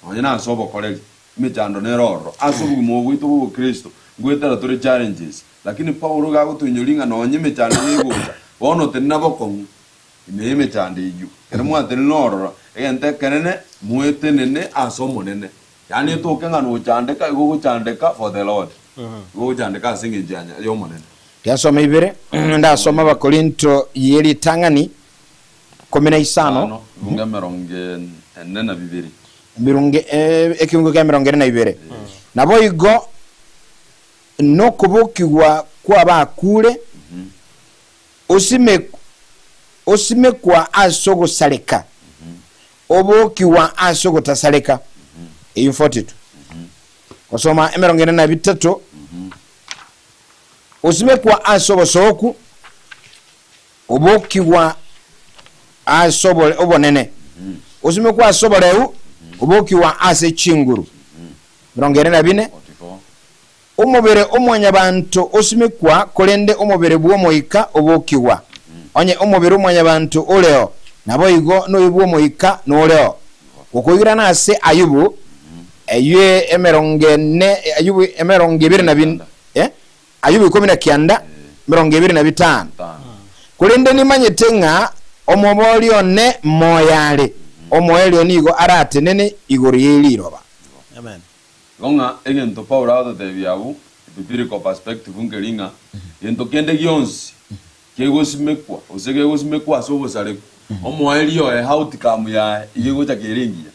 Nonye nase obokoreri, emechando nere ororo. Ase obogima obo bwaito bw'obokristo, ngoetera tore challenges. Lakini Paulo iga agotoinyoria ng'a nonye emechando eye egocha, bono tenena bokong'u ime y'emechando eyio. Ekero mwatenenire ororo, egento ekenene, mwetenene ase Omonene. Yaani etoke ng'a nochandeka, igo ogochandeka for the Lord. Igo ogochandeka ase eng'encho ya nya- y'Omonene. Tiasoma ibere, ndasoma Abakorinto ye ritang'ani 15. Tano, ebungo 42. Emirunge, eh, ekiungo kia 42. Naboigo nokobokigwa kw'abakure, osime, osimekwa ase ogosareka, obokigwa ase ogotasareka. Eyio 42. Gosoma 43, osimekwa ase obosooku, obokigwa ase obonene, osimekwa ase oboreu, obokigwa ase chinguru. 44, Omobere o mwanyabanto osimekwa, korende omobere bw'omoika obokigwa. Onye omobere o mwanyabanto oreo, naboigo noyo bw'omoika noreo. Gokoigurana ase Ayubu, eyio 40, Ayubu 20 eh, Ayubu 19, 25. Korende nimanyete ng'a omobori one moyo are, omoerio nigo aratenene igoro ye riroba. Amen. Igo ng'a egento Paulo agototebia abwo, biblical perspective nkeri ng'a gento kende gionsi kegosimekwa gose kegosimekwa ase obosareku, omoerio oye, outcome yaye, iga egocha kere engiya.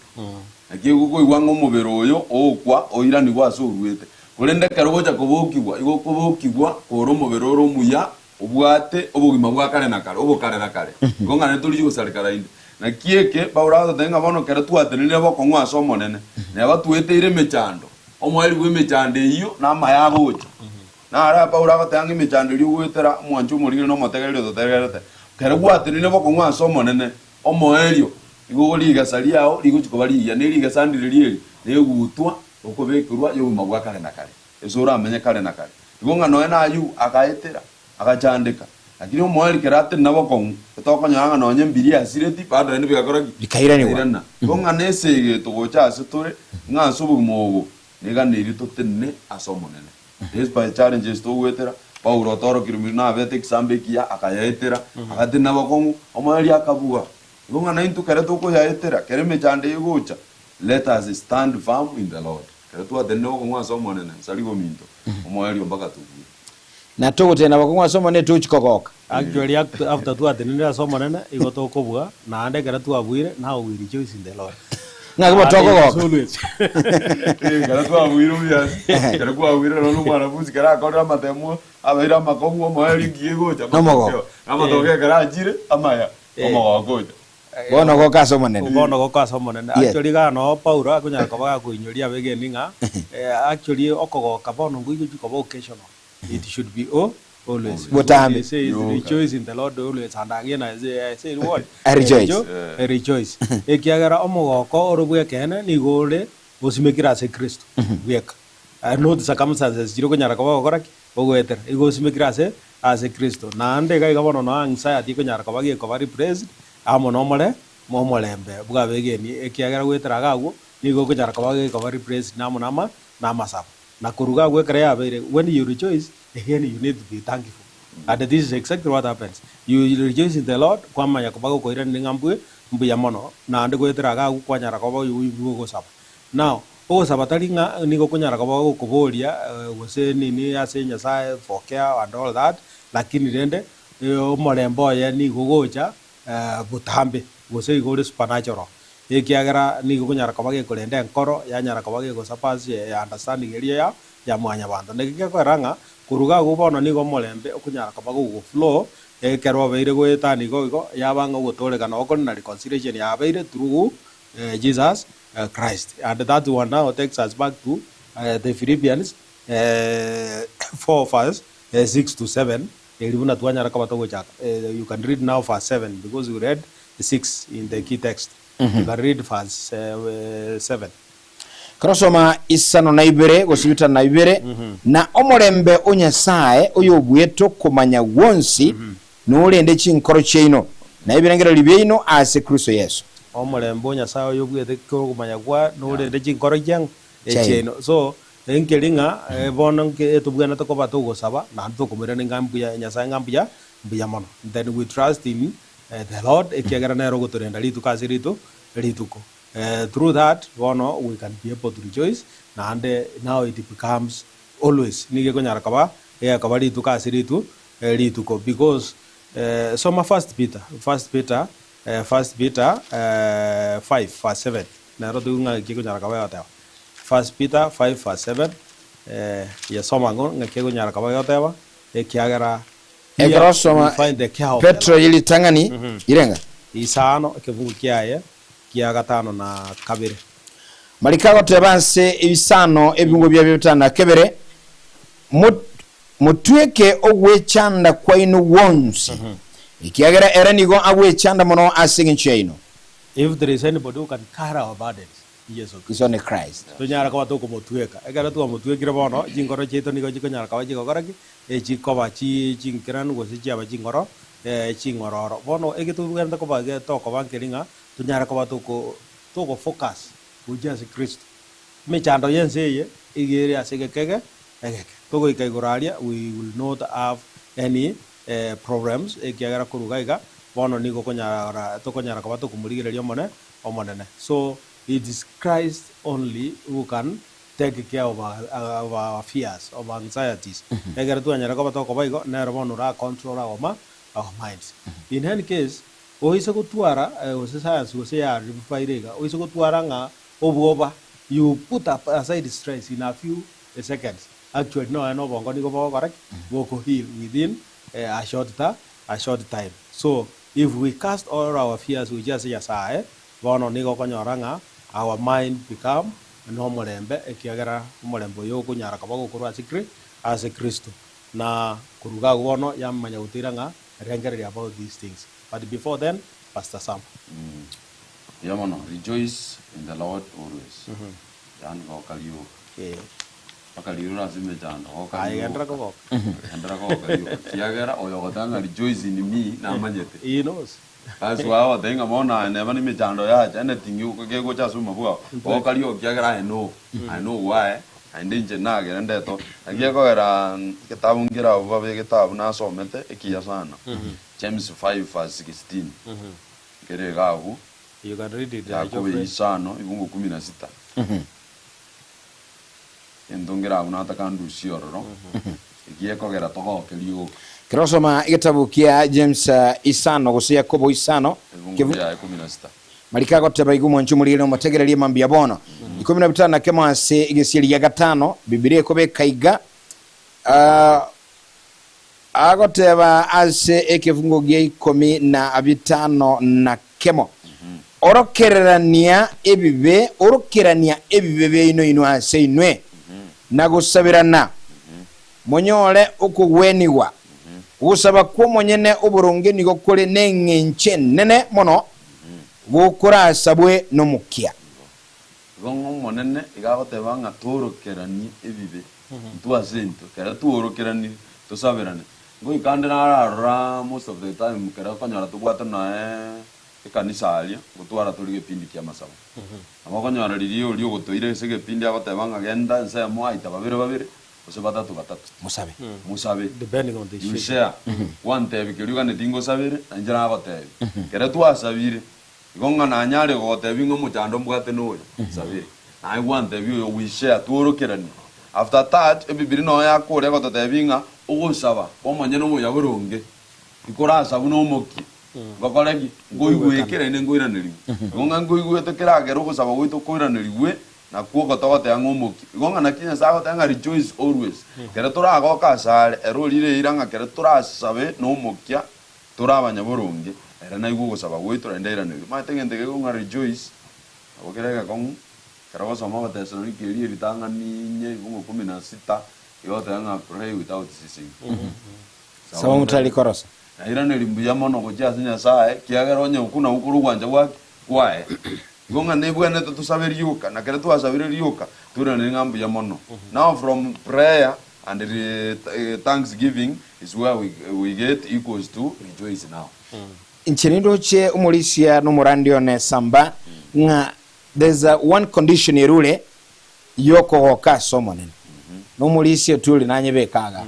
Naki okoigwa ng'a omobere oyo ogokwa oiranigwe ase oruete. Korende ekero ogocha kobokigwa, igo okobokigwa kore omobere ore omuya, obwate obogima bwa kare na kare, obokare na kare. Igo ng'a ntorigie gosareka naende. Naki eke Paulo agototebia ng'a bono ekero twatenenire bokong'u ase Omonene, neba tweteire emechando, omoerio bw'emechando eyio namaya agocha. Naro Paulo agoteba ng'a emechando eria ogoetera, omwanchi omorigeri na omotegereri ototegererete, ekero gwatenenire bokong'u ase Omonene, Omoerio, nigo rigesa riao rigochia koba rigiya, ne rigesa ndire eri negutwa okobekerwa y'obogima bwa kare na kare, ase oramenye kare na kare. Igo ng'a nonya n'Ayubu akaetera, agachandeka, lakini omoerio kero atenena bokong'u, etokonyora ng'a nonya mbiria asireti, bado naende bigakora ki? Bikairanigwa. Bikairana. Igo ng'a nesegeto gocha ase tore, ng'a ase obogima obo neganeirie totenene ase Omonene. Despite challenges togoetera, Paulo otorokire ominto nabete ekisambe ekiya, akayaetera, agatenena bokong'u, omoerio akabua. Igo ng'a naintwe kere tokoyaetera, kere emechando eye egocha, let us stand firm in the Lord. Kere twatenenire bokong'u ase Omonene, nsariga ominto, omoerio mpaka tobue. Na togotenena bokong'u ase Omonene tochi kogoka. Actually after twatenenire ase Omonene, igo tokobua, naende ekero twabuire, now we rejoice in the Lord. Ng'aki Ah, it is botokogoka. always. Eh, ekero twabuire obiasi, ekero kwabuire nonya omwanafunzi kero akorire amatemo, abeire amakong'u omoerio nki gegocha? Nomogoko. Amatokeo. Amatokeo ekero achire, amaya, omogoko ocha. Bono goka ase Omonene. Bono goka ase Omonene. Yes. Actually iga noo Paulo akonyara koba gakoinyoria abegeni ng'a actually okogoka bono ngoigochia koba occasional. It should be o always. Botambe. He says Yoka. rejoice in the Lord always and again I say, I say what? I rejoice. Rejoice. Ekiagera omogoko ore bw'ekeene nigo ore osimekire ase Kristo bweka. Not circumstances chiria okonyara koba ogokora ki? Ogoetera. Igo osimekire ase ase Kristo. Naende iga iga bono nonya anxiety ekonyara koba gekoba replaced amo nomore momorembe bw'abegeni ekiagera goetera iga agwo nigo okonyara koba gekoba replaced amo nama namasabo. Na koruga agwo ekero yabeire, when you rejoice, again you need to be thankful. And this is exactly what happens. You rejoice in the Lord, kwamanya koba gokoiraneria ng'a mbwe mbuya mono, naende goetera iga agwo kwanyara koba oyo ogosaba. Now, ogosaba tari ng'a nigo okonyara koba gokoboria gose nini ase Nyasaye for care and all that, lakini rende omorembe oye nigo ogocha botambe, gose igo ore supernatural, ekiagera nigo okonyara koba gekorenda enkoro, yanyara koba gegosurpass understanding eria ya ya mwanyabanto. Naki gekoera ng'a korwa iga agwo bono nigo omorembe okonyara koba gogoflow, ekero obeire goetania igo igo, yaba ng'a ogotooreka noo kore na reconciliation yabeire through Jesus Christ. And that one now takes us back to the Philippians 4 verse 6 to 7, Erio buna twanyara koba togochaka, you can read now verse 7 because we read 6 in the key text. You can read verse 7. Korosoma isano na ibere gose bitano na bibere, na omorembe o Nyasae oyobuete okomanya gwonsi norende chinkoro chiaino na ebirengererio biaino ase Kristo Yeso. Omorembe o Nyasae oyobuete okomanya gwa norende chinkoro chiang'o Chiaino. echiaino. So Nkeri ng'a bono nke tobwenerete koba togosaba, naende tokomoiraneria ng'a mbuya Nyasae ng'a mbuya mbuya mono. Then we trust in the Lord ekiagera nere ogotorenda rituko ase ritu rituko. Through that bono we can be able to rejoice naende now it becomes always nigo ekonyara koba egekoba rituko ase ritu rituko because soma first Peter, first Peter, first Peter 5 verse 7 nero toigwe ng'a naki ekonyara koba egoteba. First Peter 5 verse 7, yesoma ng'o ng'aki ekonyara koba egoteba, ekiagera here Ekero we osoma find the care of the Petero Lord. ye ritang'ani irenga. Isano ekefungu kiaye kia gatano na kabere. Mariko agoteba ase ebisano ebingo biabio bitano na kebere, Mot- Motweke ogwechanda kwaino gwonsi, ekiagera ere nigo agwechanda mono ase engencho yaino. If there is anybody who can carry our burdens, Yeso Is only Christ. Tonyare koba tokomotweka. Ekero twamotwekire bono, chinkoro chiaito nigo chikonyara koba chigokora ki? Chikoba chi chinkeranu gose chiaba chingoro ching'ororo. Bono eke tobwenerete koba ge tokoba nkeri ng'a tonyare koba toko togo focus gochia ase Kristo. Emechando y'ense eye iga ere ase egekege egeke. Togoika igoro aria we will not have any problems ekiagera korwa iga iga bono nigo okonyara tokonyara koba tokomorigereria omone Omonene. So it is Christ only who can take care of our, of our fears, of anxieties. Ekero twanyara koba tokoba igo, nere bono ora control our, ma, our minds. In any case, oise gotwara eh, gose science gose ya rifaire iga, oise gotwara ng'a obwoba, you put up aside stress in a few seconds. Actually nonya na obongo nigo bogokora ki? Boko heal within eh, a short ta, a short time. So If we cast all our fears gochia ase Nyasae, bono nigo okonyora ng'a our mind become nomorembe, ekiagera omorembe oyo okonyara koba gokorwa ase Kri ase Kristo. Na korwa iga agwo bono yamanya gotoira ng'a rengereria about these things. But before then, Pastor Sam. Mbuya mono, rejoice in the Lord always. Yaani goka rioka. Mpaka rirore ase emechando, goka Aye rioka. genderera kogoka. Genderera kogoka rioka. Kiagera oyo ogoteba ng'a rejoice in me namanyete. He knows. That's why agoteba ng'a bono aye neba nemechando yacha anything kegocha ase obogima bwao, goka rioka kiagera I know, I know why, naende inche nagere ndeto. Naki ekogera egetabu nkere abwo babe egetabu nasomete ekiya sana, James 5 verse 16, nkere iga abwo, You can read it, Yakobo Geoffrey. isano, ibungo kumi na sita. Egento nkere abwo nataka ndusie ororo, ekiya ekogera togoke rioka. Ekero osoma egetabu kia James isano gose Yakobo isano, Ebungo kebu- biaye ikomi na sita. Mariko agoteba igo mwanche omorigereria omotegererie mambia bono. Ikomi na bitano na kemo ase egesieri gia gatano, Bibilia ekobeka iga, ah, agoteba ase ekefungo gia ikomi na bitano na kemo, Orokererania ebibe, orokerania ebibe biaino inwe ase inwe, na gosabirana, monyore okogwenigwa. Ogosaba kw'omonyene oboronge nigo kore neng'encho enene mono gokorasabwe nomokia. Igo ng'a Omonene iga agoteba ng'a toorokeranie ebibe intwe ase intwe, ekero tworokeranirie tosaberane. Ngoika ande nararora most of the time ekero okonyora tobwate noe ekanisa aria, ngotwara tore gepindi kia amasabo. Nabo okonyora riria oria ogotoira ase egepindi agoteba ng'a genda ensemo aita babere babere, gose batato batato. Mosabe. Mosabe. Depending on the You schedule. share. Gwantebi keria oganeti ngosabere, na inche nagotebi. Kere twasabire, igo ng'a nanyare gogotebi ng'a omochando mbwate noyo, nsabere. Naye gwantebi oyo, we share, tworokeranie. After that, ebibiri noyo yakore egototebi ng'a ogosaba kwa omonyene omuya boronge, tikorasabwa na omokia, ngokore ki? Nkoigweke naende nkoiranerigwe. Igo ng'a nkoigwete keragere ogosaba gwaito koiranerigwe, Nakwo ogotogotea ng'a omokia. Igo ng'a naki Nyasae agoteba ng'a rejoice always. Kere toragoke asare, ere orire eira ng'a kere torasabe nomokia tore abanyaboronge, ere naigwe ogosaba gwaito naende airanerie. Omanyete egento eke ng'a rejoice, nabo kere egekong'u, ekero ogosoma Abatesaloniki eria ebitang'ani inye ibungo kumi na sita, igo egoteba ng'a pray without ceasing. Saba motari korosa. Nairaneri mbuya mono gochia ase Nyasae, ekiagera onye okwo nakwo kore ogwancha gwake kwaye. Igo ng'a nebwenerete tosabe rioka, na ekero twasabire rioka, toiranere ng'a mbuya mono. Now from prayer and thanksgiving is where we, we get equals to rejoice now. Inche nindoche omorisia na omorandi one Samba ng'a there's a one condition erure yokogoka ase Omonene. Na omorisia otwori nanyebeke igaa.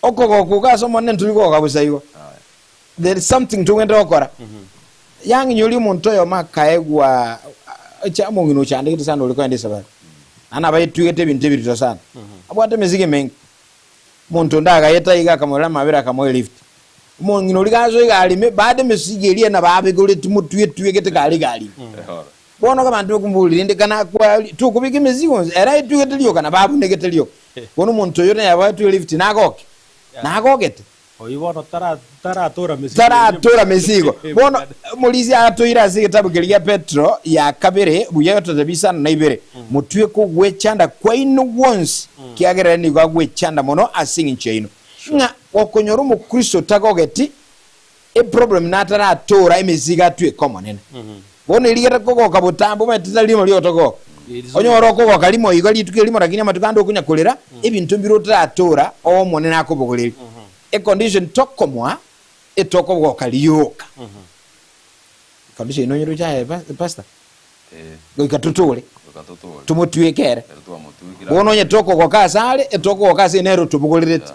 Okogoka oko ase Omonene ntori kogoka bosa igo. There is something togwente gokora. Yang'inyoria omonto oyomo akaegwa ocha omong'ina ochandegete sana ore kogenda esabari. Naende nabo aetwegete ebinto ebirito sana. Abwate emesigo emenge. Omonto onde agaeta iga akamorera amabera akamoa elift. Omong'ina oria gasoa egari ime bado emesigo eria nabo abegoreti motwe etwegete kare egari ime. Bono abanto bakomoboria rende kana akwa tokobeka emesigo onsi ere aetwegete rioka nabo abunegete rioka. Bono omonto oyo nabo aetwe elift nagoke? Nagogete? Oyio bono taratora mesigo eria. Taratora mesigo. Bono omorisia atoire ase egetabu keria gia Petero ya kabere buya gatotebi isano na ibere, Motwe kogwechanda kwaino gwonsi, kiagera ere nigo agwechanda mono ase engencho yaino. Ng'a gokonyora omokristo otagogeti eproblem nataratora emesigo atweke Omonene. Bono erigete kogoka botambe omanyete tari rimo riotogoka. Onyore okogoka rimo iga rituko erimo lakini amatuko ande okonya korera ebinto mbire otaratora Omonene akobogoreria. Econdition tokomoa etokogoka rioka. Econdition ino onye roche aye pastor goika totore tomotweke ere. Bono onye tokogoka asare etokogoka ase nere otobogorerete.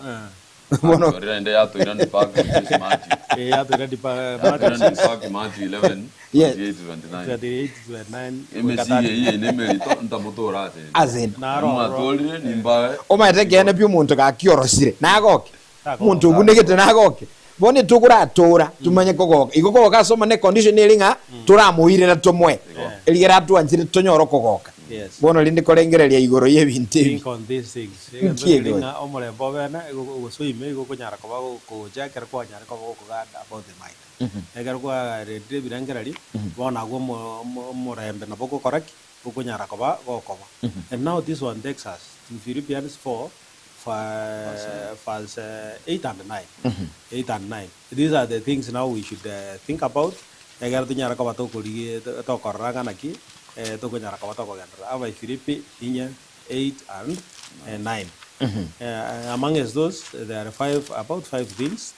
Bono Yatwera ende yatwera ni back which is Matthew. Eh, yatwera di pa Yatwera Matthew ni back Matthew 11 Yes. 28 29. 28 29 Emesigo eyio eine emerito ntamotoora ase ende. Ase ende. Naro ororo. Mwatorire nimbae. Omanyete ekeene pi omonto gaki orosire nagoke. Tagoka. Omonto obunegete nagoke. Bono etokoratora tumanye kogoka. Igo kogoka ase Omonene condition ere ng'a toramoirera tomoe. Erigere atwanchire tonyore okogoka. Yes. Bono rende korengereria igoro y'ebinto ebi. Think on these things. Egento Nki keri egocha? ng'a omorembe obene igo ogosoime igo okonyara koba gokogocha ekero kwanyare koba gokoganda about the mind. Ekero kwarentire ebirengererio, bono agwo omo omo omorembe nabo ogokora ki? Okonyara koba gokoba. And now this one takes us to Philippians 4 verse 8 and 9. 8 and 9. These are the things now we should think about egere tonyare koba tokorigia tokorora ng'a naki tokonyara koba tokogenderera. Abaifilipi inye 8 and 9. Amongst those there are five about five things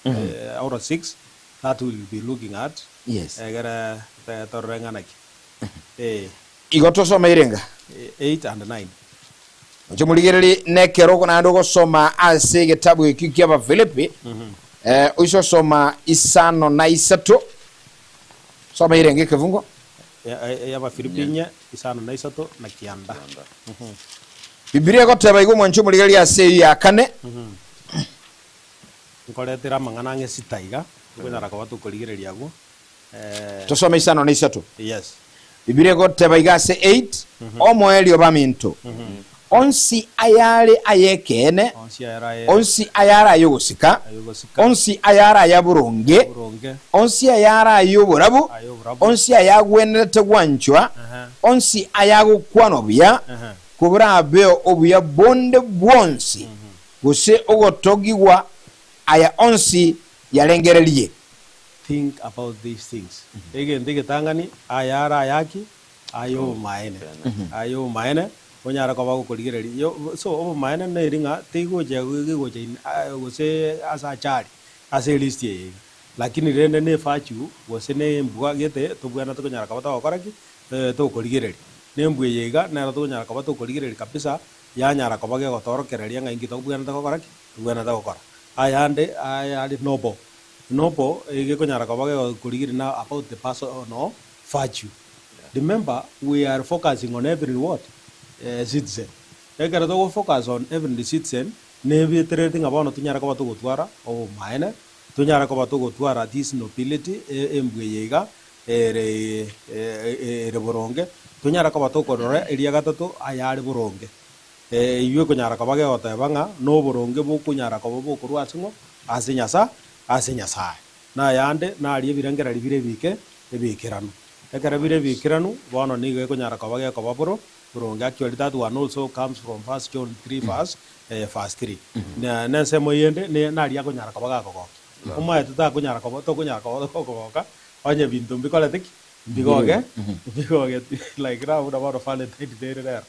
or six that we will be looking at Yes. egere torore ng'a naki. Eh. Igo tosomeire nga. 8 and 9. Inche morigererie nekero naende ogosoma ase egetabu ekio ki'Abafilipi, eh, oise osoma isano na isato, soma irenge ekefungo. Y'Abafilipi inye, isano na isato na kianda. Bibilia egoteba igo mwanche omorigererie ase eyio ya kane. Nkoretera amang'ana ang'e sita iga, tokonyara koba tokorigereria agwo. Tosome isano na isato. Yes. Bibilia egoteba iga ase 8, Omoerio baminto, onsi ayare ay'ekeene, Onsi ayare aye onsi ayare ay'ogosika, ay'ogosika, onsi ayare aya boronge, boronge, onsi ayare ay'oborabu, ay'oborabu, onsi ayagwenerete gwanchwa, Ehe. onsi ayagokwanwa buya, Ehe. koborabeo obuya bonde bwonsi, gose ogotogigwa, aya onsi yarengererie. Think about these things. Egento egetang'ani, ayare ayaki? Ay'obomaene. Ay'obomaene, onyare koba gokorigereria. Yo so obomaene neri ng'a tigocha gegocha in gose ase achari, ase elist eye iga. Lakini rende ne virtue, gose ne embwa gete tobwenerete konyara koba togokora ki? Tokorigereria. Na embwa eye iga, nero tokonyara koba tokorigereria kabisa, yanyara koba gegotoorokereria ng'a inki tobwenerete gokora ki? Tobwenerete gokora. Ayande ayare noble. Noble egekonyara koba gegokorigereria na about the personal virtue. Remember we are focusing on every what? Citizen. Ekero togo focus on every citizen, nebieterereti ng'a bono tonyare koba togotwara obomaene, tonyare koba togotwara this nobility, embwa eye iga ere ere boronge, tonyare koba tokorora eria gatato ayare boronge. Eyio ekonyara koba gegoteba ng'a noboronge bokonyara koba bokorwa ase ng'o? Ase Nyasa, ase Nyasae. Na ayande naria ebirengererio bire ebike ebiikeranu. Ekero bire ebiikeranu, bono nigo ekonyara koba gekoba boro boronge. Actually that one also comes from first John 3 verse verse 3. Na nensemo eyende ne naria akonyara koba gakogokia. Omaete takonyara koba tokonyara koba tokogoka onye ebinto mbikorete ki? Mbigoge mbigogeti like now buna bono Valentine day ere rero.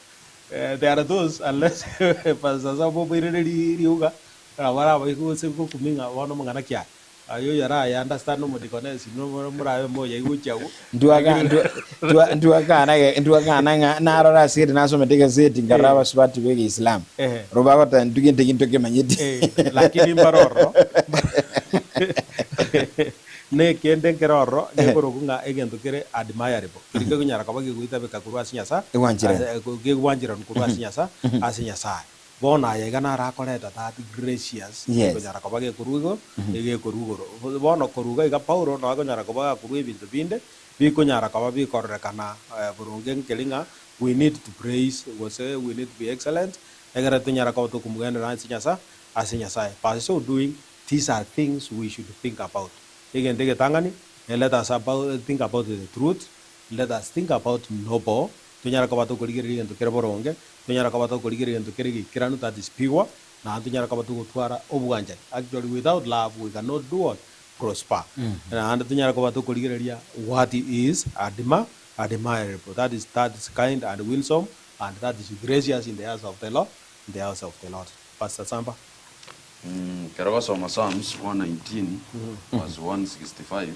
There are those unless Pastor Sam omoirere riuga, nabo arabaike gose gokumia ng'a bono amang'ana ki aya. Aye oyo araye understand omodikonesi morabe moyaigwa agwo. Ntwakana ng'a narora ase gete nasomete egaseti nkarora abasubati ba egeisilamu oro bagoteba intwe gento eki ntokemanyeti. Lakini mbare ororo nekende nkere ororo gekorokwa ng'a egento kere admirable keria kekonyara koba kegoitabeka korwa ase Nyasae kegwancheranwa korwa ase Nyasae ase Nyasae. Bono aya iga naro akoreta that gracious ekonyara koba gekorwa igo, egekorwa igoro. Bono korwa iga iga Paulo nabo akonyara koba gakorwa ebinto binde, bikonyara koba bikororekana boronge nkeri ng'a we need to praise gose we need to be excellent, egere tonyare koba tokomogenderera ase Nyasae ase Nyasae. By so doing, these are things we should think about. Egento egetang'ani, let us about think about the truth, let us think about noble, Tonyare koba tokorigereria egento kere boronge, tonyare koba tokorigereria egento kere geikeranu, that is pure, naende tonyare koba togotwara obwanchani. Actually without love we cannot do what? Prosper. Naende tonyare koba tokorigereria what is adma admirable, that is that is kind and winsome and that is gracious in the eyes of the Lord, in the eyes of the Lord. Pastor Samba. Ekero ogosoma Psalms 119 verse 165.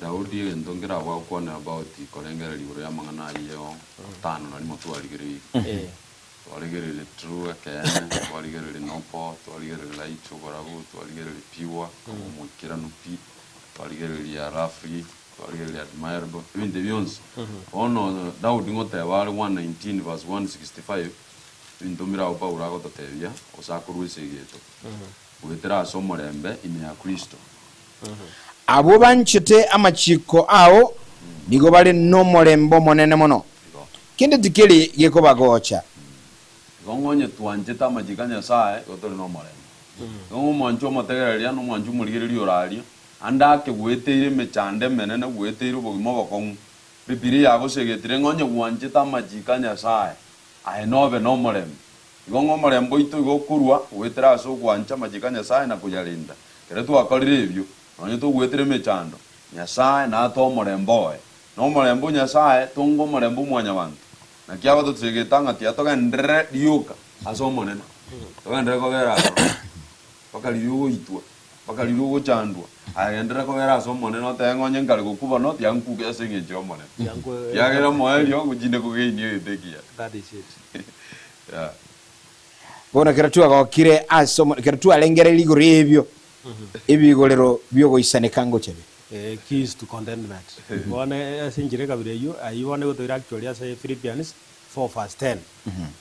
Daudi egento nkerabue agokwane about korengereria igoro y'amang'ana ayio atano na rimo twarigereirie. Twarigereirie true ekeene, twarigereirie noble, twarigereirie light oborabu, twarigereirie pure omoikeranu pi, twarigereirie lovely, twarigereirie admirable, ebinto ebi bionsi. Bono Daudi ngoteba are 119 verse 165, ebinto mbire abwo Paulo agototebia gose akorwa esegi eto, goetera ase omorembe ime ya Kristo. Abwo banchete amachiiko ao nigo bare nomorembe omonene mono, kende tikeri gekobagocha. Igo ng'onye twanchete amachiiko a Nyasae, igo tore nomorembe. Igo ng'a omwanchwa omotegereria na omwanchwa omorigereria ore aria, ande ake gweteire emechando emenene, gweteire obogima obokong'u, Bibilia yagosegetire ng'a onye gwanchete amachiiko a Nyasae, aye nobe nomorembe. Igo ng'a omorembe oito igo okorua goetera ase ogwancha amachiko a Nyasae na koyarenda. Ekero twakorire ebio, nonya togoetera emechando, Nyasae natoe omorembe oye. Na omorembe o Nyasae tonga omorembe o mwanyabanto. Naki agotochegeta ng'a tiatogenderere rioka ase Omonene, togenderere kobera aroro mpaka riria ogoitwa, mpaka riria ogochandwa. Aye genderera kobera ase Omonene otebe ng'a onye nkare gokwa bono, tiga nkuke ase engencho y'Omonene. Ekiagera omoerio ngochinde kogeinia egento ekiya. That is it. Yeah. Bono ekero twagokire ase omo, ekero twarengereire igoro y'ebio, ebigorero bi'ogoisaneka ngocha bire. Keys to contentment. Bono ase enchera ekabira eyio, ayio bono egotoira actually ase Philippians 4 verse 10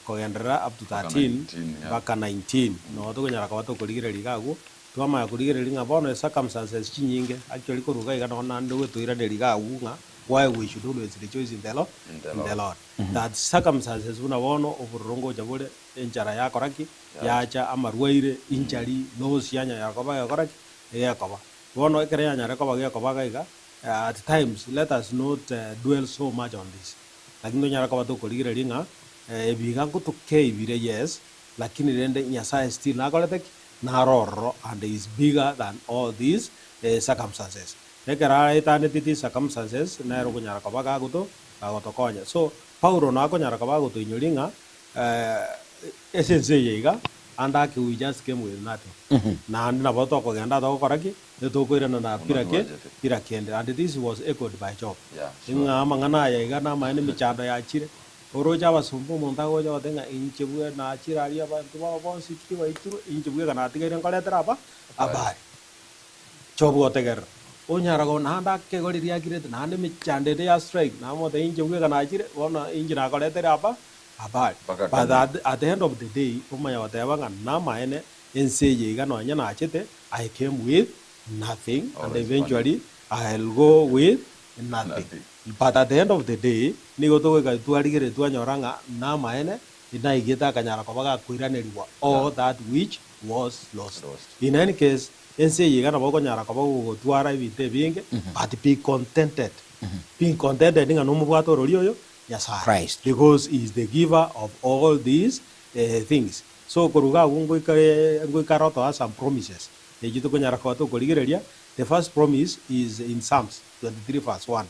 kogenderera up to Mpaka 13 19, yeah. mpaka 19. Noo tokonyara koba tokorigereria iga agwo. Twamanya korigereria ng'a bono ecircumstances chinyinge actually korwa iga iga nonye naende gotoiraneria iga agwo ng'a why we should always rejoice in the Lord, In the in the Lord. Lord. That circumstances buna bono obororo ngocha bore, enchara yakora ki? Yacha, amarwaire, injury, loss yanyara koba egekora ki? Egekoba. Bono ekero yanyare koba gekoba iga iga, at times let us not dwell so much on this. Lakini tonyare koba tokorigereria ng'a ebi iga nkotokeibire yes, lakini rende Nyasaye still nakorete ki? Naro ororo and he is bigger than all these circumstances. Ekero aetaneti these circumstances nere okonyara koba gagoto gagotokonya. So Paulo nakonyara koba agotoinyoria ng'a ase ense eye iga ande ake we just came with nothing. Naende nabo tokogenda togokora ki? Etokoirana na Buna kira ki? twachete. Kira kende. And this was echoed by Job. Yeah, sure. Ng'a amang'ana aya iga namaene emechando yachire, Oroche abasomba omonto agocha goteba ng'a inche bwe nachire aria abanto bao bonsi ki baitirwe, inche bweka natigaire nkoretera aba abare. Job gotegerera, onyara go naende akegori riakirete, naende emechando ende ya strike, namotebia inche bweka nachire, bono inche nakoretere aba abare. Mpaka But kane. at, at the end of the day, omanya goteba ng'a namaene, ense eye iga nonye nachete, I came with nothing and Always funny. eventually I'll go with nothing. Nothing. But at the end of the day, nigo togoika twarigereria twanyora ng'a namaene, naigete akanyara koba gakoiranerigwa all that which was lost. Lost. In any case, ense eye iga nabo okonyara koba gogotwara ebinto ebinge, but be contented. Be contented ng'a nomobwate orori oyo, Nyasaye. Christ. Because he is the giver of all these things. So korwa iga agwo ngoika ngoika are otoa some promises, echio tokonyara koba tokorigereria. The first promise is in Psalms 23 verse 1.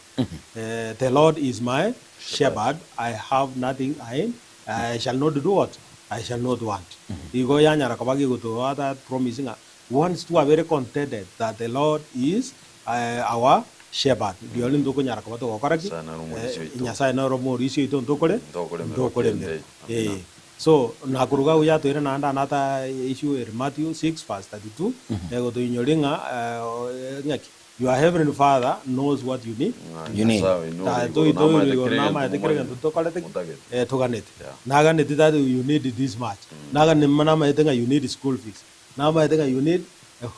The Lord is my shepherd, I have nothing, I, I shall not do what? I shall not want. Igo yanyara koba gegotoa that promise ng'a once twabere contented that the Lord is our shepherd, rirorio ntokonyara koba togokora ki? Nyasaye nere omorisia oito. Nyasaye nere omorisia oito ntokore? Ntokoremerwa Ntokoremerwa. kende. Amina. Eh. So, nakoruga agwo yatoira naende another issue ere Matthew 6 verse 32, egotoinyoria ng'a ng'aki? Your heavenly father knows what you need. Ng'a You need. Nyasaye oino ore Tata igoro oito ore namaete igoro kera egento namaete kera egento momanyete, tokorete ki? motagete. Toganete. Yeah. Naganeti that you need this much. Nagane namaete ng'a you need school fees. Namaete ng'a you need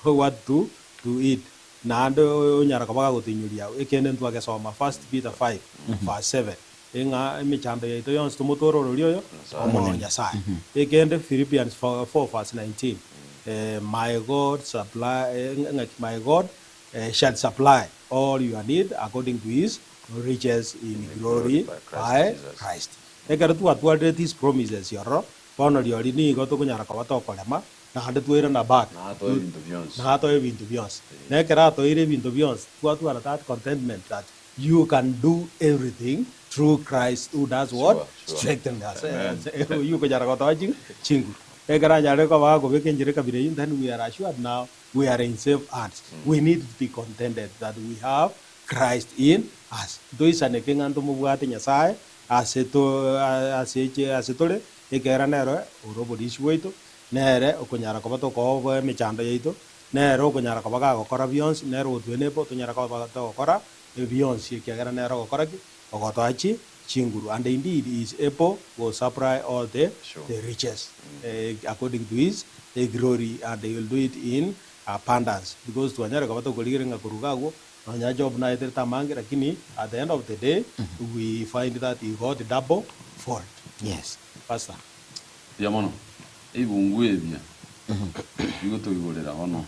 what to to eat. Naende onyara koba gagotoinyoria agwo. Ekeene ntwagesoma First Peter 5 verse 7. Ng'a emechando yaito yonsi tomotore ororia oyo omo Nyasae. Ekende Philippians 4 verse 19, My God supply, ng'aki, my God shall supply all your need according to his riches in glory by Christ. Ekero twatwarire these promises ororo, bono rirorio nigo tokonyara koba tokorema naende twairana back Natoe ebinto bionsi. natoe ebinto bionsi. Na ekero atoeire ebinto bionsi, twatwara that contentment that You can do everything through Christ who does what? Sure, sure. Strengthen us. Amen. Oyio okonyara gotoa chinguru. Ekero anyarire koba gakobeka enchera ekabira eyio, then we are assured now we are in safe hands. We need to be contented that we have Christ in us. Ntoisaneke ng'a ntomobwate Nyasaye ase to ase ase tore, ekiagera nere ore oborisi bwaito, nere okonyara koba tokoboa emechando yaito, Nere okonyara koba gagokora bionsi, nere ogotwenepa otonyara koba togokora bionsi, ekiagera nere ogokora ki? Ogotoa chi chinguru. And indeed he is able go supply all the Sure. the riches according to his glory, and he will do it in abundance. Because twanyare koba tokorigereria ng'a korwa iga agwo, nonya Job naeterete amange, lakini at the end of the day, we find that he got double fold. Yes. Pastor. Mbuya mono, ebibungu ebia bigotoigorera bono.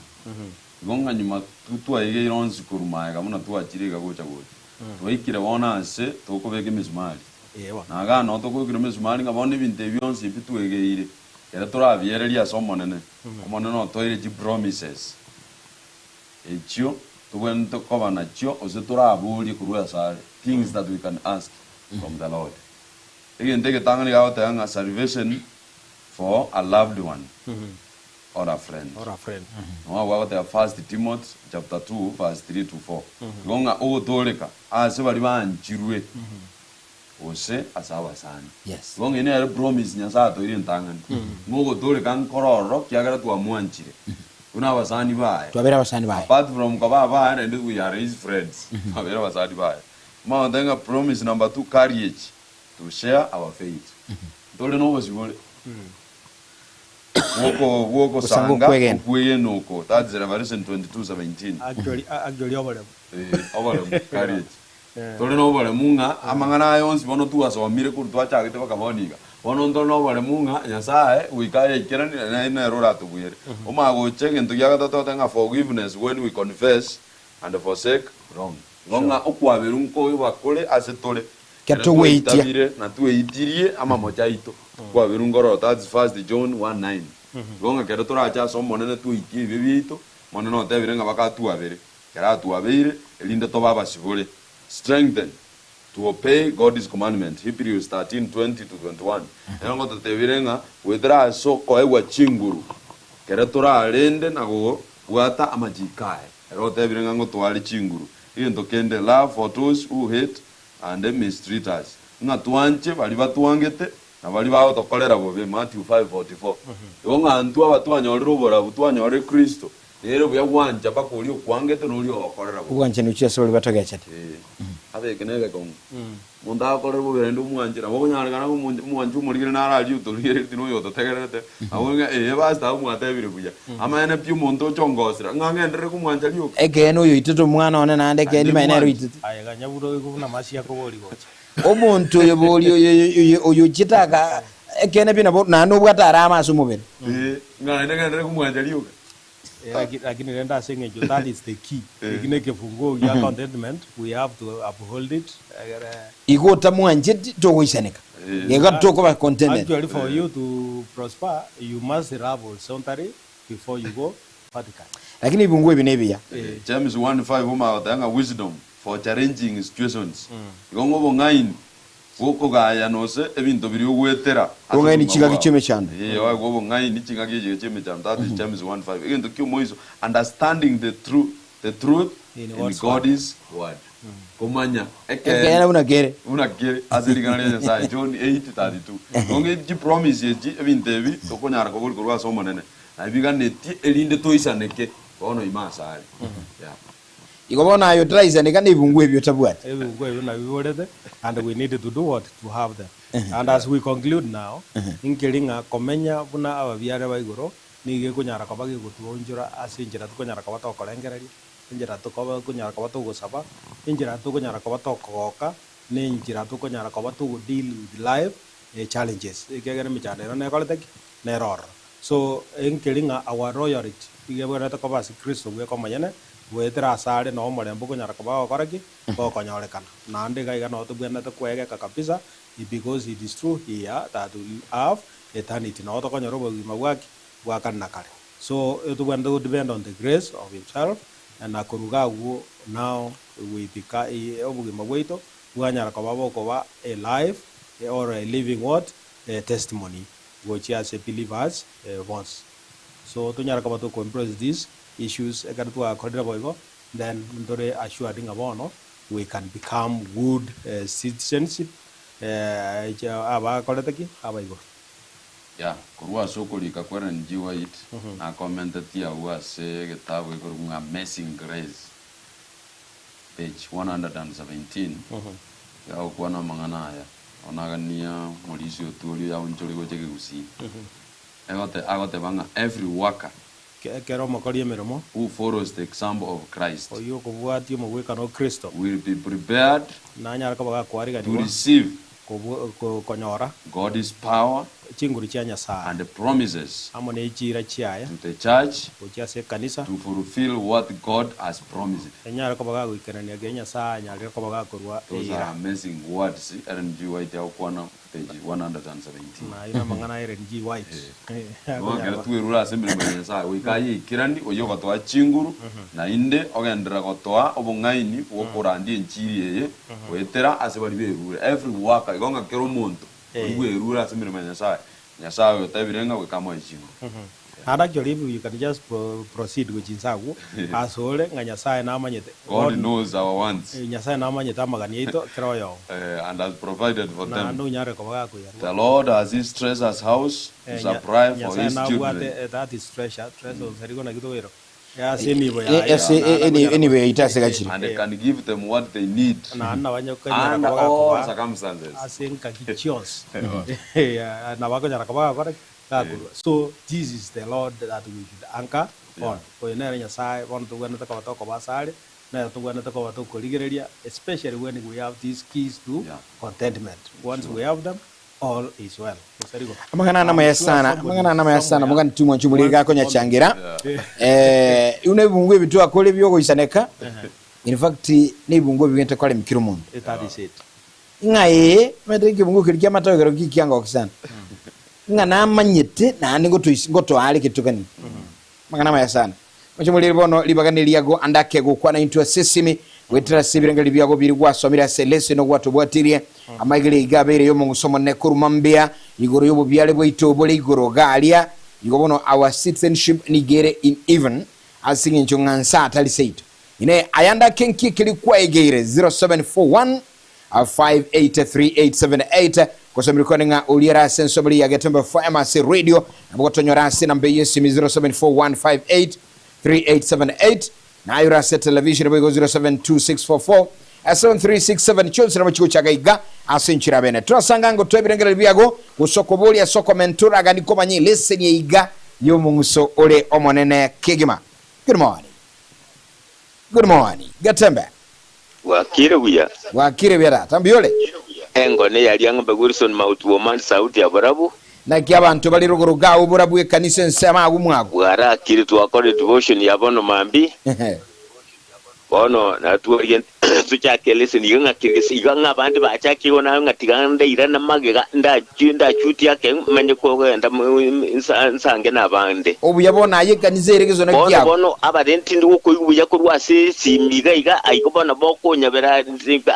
Igo ng'a nyuma twaigeire onsi korwa magega buna twachire iga gocha gocha, twaikire bono ase tokobeka emesumari. Na igaa noo tokobekera emesumari ng'a bono ebinto ebi bionsi ebi twegeire, ekero torabiererie ase Omonene, Omonene otoire chipromises echio tobwenerete koba nachio gose toraborie korwa asare, things that we can ask from the Lord. Egento egetang'ani gagoteba ng'a salvation for a loved one or a friend. Or a friend. Nabo abwo agoteba First Timothy chapter 2 verse 3 to 4. Igo ng'a ogotooreka ase baria banchirwe gose ase abasani. Yes. Igo ng'a nere promise Nyasae atoeire entang'ani. Ng'a ogotooreka nkore ororo kiagera twamwanchire buna abasani baye. Twabere abasani baye. Apart from koba abaye naende we are his friends. Twabere abasani baye. Omanye goteba ng'a promise number 2 courage. To share our faith. Ntore nobosibore. Bwoko Gosanga bwogosanga okwegena. okwegena oko. That's Revelation 22:17. Actually, actually oboremu. Eh, oboremu courage. Tore na oboremu ng'a amang'ana aya onsi bono twasomire korwa twachagete mpaka bono iga. Bono ntore na oboremu ng'a Nyasaye goika ayaikeranie naye nere oratobuyere. Omanye gocha egento gia gatato togoteba ng'a forgiveness when we confess and forsake wrong. Igo ng'a okwaberwa nkoba kore ase tore Ekero ekero togweitia. twaitabire na tweitirie amamocho aito. Okwaberwa nkororo that's first John 1:9. Igo ng'a ekero torache ase Omonene tweitie ebibe biaito, Omonene otebire ng'a bakatwabere. Ekero atwabeire, erinde tobe abasibore, strengthen to obey God's commandment, Hebrews 13:20-21. Nero ngototebire ng'a goetera ase okoegwa chinguru, ekero torarende na kobwata amachiko aye, ere otebire ng'a ngotware chinguru. Egento kende, love for those who hate and mistreat us, ng'a twanche baria batwangete na baria bagotokorera bobe, Matthew 5:44. Igo ng'a intwe aba twanyorire oborabu, twanyorire Kristo, Nere buya gwancha mpaka oria okwangete na oria ogokorera bobe. Obwanchani ochie ase baria batogechete. Ee, abe eke negekong'u. Omonto agokorere bobe naende omwanche, nabo okonyarekana ng'a omonche omwanche omorigere naro aria otorigereretie na oyo ototegererete, nabo ng'a ee pastor abwo mwatebire buya. Amaene pi omonto oche ongosera, ng'a ng'enderere komwancha rioka. Ekeene oyo oitete omwana one naende ekeene Naende nimanye nere mwanche. oitete. Aye ganya buna oigwe buna Masihi akoboria gocha. Omonto oyo bori oyo oyo oyo ochiete aka ekeene pi nabo naende nobwate arama ase omobere. Ee, ng'a naende ng'enderere komwancha rioka. Eh, lakini rende ase eng'encho that is the key, eki ne ekefunguo gia contentment, we have to uphold it egere. Igo otamwancheti togoisaneka, iga tokoba contented. Actually for you to prosper you must love horizontally before you go vertically. Lakini ebibunguo ebi nebiya. James 1:5 omanye goteba ng'a wisdom for challenging situations, igo ng'a obong'aini bw'okogayana ose ebinto biria ogwetera ase Obong'aini obogima chingaki bwao. chi'emechando. Ee, oegwe obong'aini chingaki echiga chi'emechando, that is James 1:5. Egento ki'omoiso, understanding the tru the truth In in God's word. God's word. Komanya Ekeene ekeene buna kere. buna kere ase ring'ana ria Nyasaye, John 8:32. Igo ng'a chipromise echi, ebinto ebi tokonyara koboria korwa ase Omonene, nabiganetie erinde toisaneke bono ime asare. Yeah. Igo bono aye otaraisaneka nebibunguo ebi otabwati. Ebibunguo ebio nabiborete and we need to do what? To have them. And as we conclude now, nkeri ng'a komenya buna ababiare ba igoro nigo ekonyara koba gegotuonchora ase enchera tokonyara koba tokorengereria, enchera tokoba konyara koba togosaba, enchera tokonyara koba tokogoka, na enchera tokonyara koba togo deal with life challenges ekiagera emechando ero nekorete ki? Nere ororo. So, nkeri ng'a our royalty iga ebwenerete koba ase Kristo bweka omonyene, goetera asare noo omorembe okonyara koba gokora ki? Gokonyorekana. Naende iga iga noo tobwenerete kwegeka kabisa, because it is true here that we have eternity, noo tokonyora obogima bwa ki? Bwa kare na kare. So, etobwenerete go depend on the grace of himself, na korwa iga agwo now we beca obogima bwaito bwanyara koba bokoba a life or a living what? A testimony gochia ase believers bonsi. So tonyare koba toko embrace these issues ekero twakorire boigo then ntore assured ng'a bono we can become good citizenship abakorete ki? Aba igoro. Ya, korwa ase okorika kwa Ellen G. White, nakomentetie agwo ase egetabu gekorokwa ng'a Amazing Grace, page 117, yagokwana amang'ana aya, Onagania omorisia otuoria oyaonchore gocha ekegusii. Egote agoteba ng'a every worker. Ekero omokori emeremo. Who follows the example of Christ. Oyio okobwatia omogwekano o Kristo. Will be prepared. Nanyare koba To gakoariganigwa. receive. Konyora. God's power. Chinguru chia Nyasae. And promises. Amo ne chiira chiaye. To the church. Gochia ase ekanisa. To fulfill what God has promised. Enyare koba gagoikerania ekeria Nyasae anyarire koba gakorua Those are eira. amazing words Ellen G. White agokwana page 117. Na ayio namang'ana a Ellen G. White. Igo ekero twerure ase emeremo ya Nyasae goika ayeikeranie oyio ogotoa chinguru, naende ogenderera gotoa obong'aini bw'okorandia enchiri eye goetera ase baria berure. Every worker, igo ng'a kera omonto oria bwerure ase emeremo ya Nyasae, Nyasae oyo otebire ng'a goika amoe chinguru. Naende actually if you can just proceed gochia inse agwo, asore ng'a Nyasae namanyete, God knows our wants. Nyasae namanyete amagani aito kera oyomo. And has provided for them. Naende onyare koba gakoyarua. The Lord has his treasures house to supply for Nyasae his children. nabwate that is treasure, treasure gose rigo naki tokoirora, ase enibo yaye. Ase enibo yaito ase gachire. And can give them what they need Naende nabo akonyara under koba all gakoba circumstances. ase engaki chionsi. Nabo akonyara koba gakora ki? Gakorwa. So this is the Lord that we should anchor on. Oyo nere Nyasaye bono tobwenerete koba tokoba asare, nere tobwenerete koba tokorigereria, especially when we have these keys to contentment. Once we have them, all is well. Gose rigo? Amang'ana I'm namaya sure sana, somebody amang'ana namaya sana somewhere mogani tumwa nchumuri wants to gakonyachangira. comment. Eh, une ebungu ebi twakora ebyogoisaneka. In fact, nebungu ebigente kore mikiro mono. That is it. Ng'a ee, omanyete ekebungo keria kia amatogero ki kiangoki sana. Ng'a namanyete naende ngotoisi ngotoare ketokani. Amang'ana amaya sana. Moche morire bono ribaga neriago ande ake gokwana intwe ase esimi, goetera ase ebirengererio biago biria gwasomire ase eleseni ogwatobwatirie. Amaigerio iga abeire y'omong'uso omonene korwa mambia igoro y'obobiare bwaito bore igoro iga aria. Igo bono our citizenship nigo ere in heaven ase eng'encho ng'a nse atari seito. Inee ayande ake nki ekeri kwaegeire 0741 583878 Gosomerwa kwane ng'a oria ere ase ensomero ya Getembe FM ase radio nabo gotonyora ase enamba eye y'esimi 0741583878 naye ore ase television boigo 072644 7367 chionsi nabo chigochaga iga ase enchera bene torasanga ngotoa ebirengererio biago gose okoboria ase okomenta oragani komanya eleseni eiga y'omong'uso ore omonene kegima. Good morning. Good morning. Getembe. Bwakire buya. Bwakire buya tata. Mbuya ore? Engo neyaria ng'ombe Wilson Mauti Woman Sauti ya Borabu. Naki abanto bare rogoro gao borabu ekanisa ensemo agwo mwago. Bwarakire twakora devotion ya bono mambia. Bono natworigie tochake lesson iga ng'a kegese iga ng'a abande bachakire igo naye ng'a tiga ndairana magega ndachi ndachutie ake manye kogenda nsange nabande. Obuya bono aye ekanisa ere gesona Bono kiago. bono abare tindi gokoigwa buya korwa ase esimi iga iga, aigo bono bokonyabera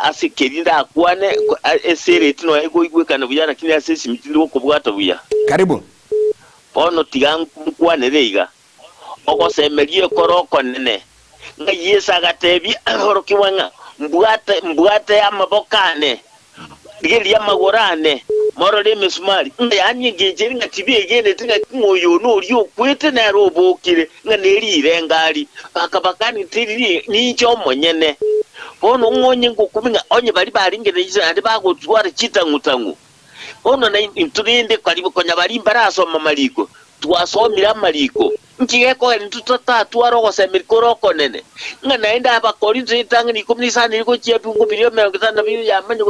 ase keria ndakwane, ase ereti nonya egoigwekana buya, lakini ase esimi tindi gokobwata buya. Karibu. Bono tiga nkwanere iga, ogosemeria ekoro okonene, ng'a Yeso agatebia aborokigwa ng'a, Mbwate, mbwate amaboko ane, Rigereria amagoro ane, morore emesumari, ng'a yaani engencho ere ng'a tibegenete ng'a ng'a oyo noria okwete nere obokire, ng'a nerirenga aria. Bakabakania, Tiriri ninche omonyene. Bono ng'onye ngokumi ng'a onye baria barengereire naende bagotwara chitang'u-tang'u. Bono naintwe rende karibu konya baria mbarasoma amariko, twasomire amariko, Nki gekogera intwe totatware ogosemeria kore okonene, ng'a naende Abakorinto ritang'ani ikomi na isano rigochia ebingo biria emerongo etano na bibere yamanya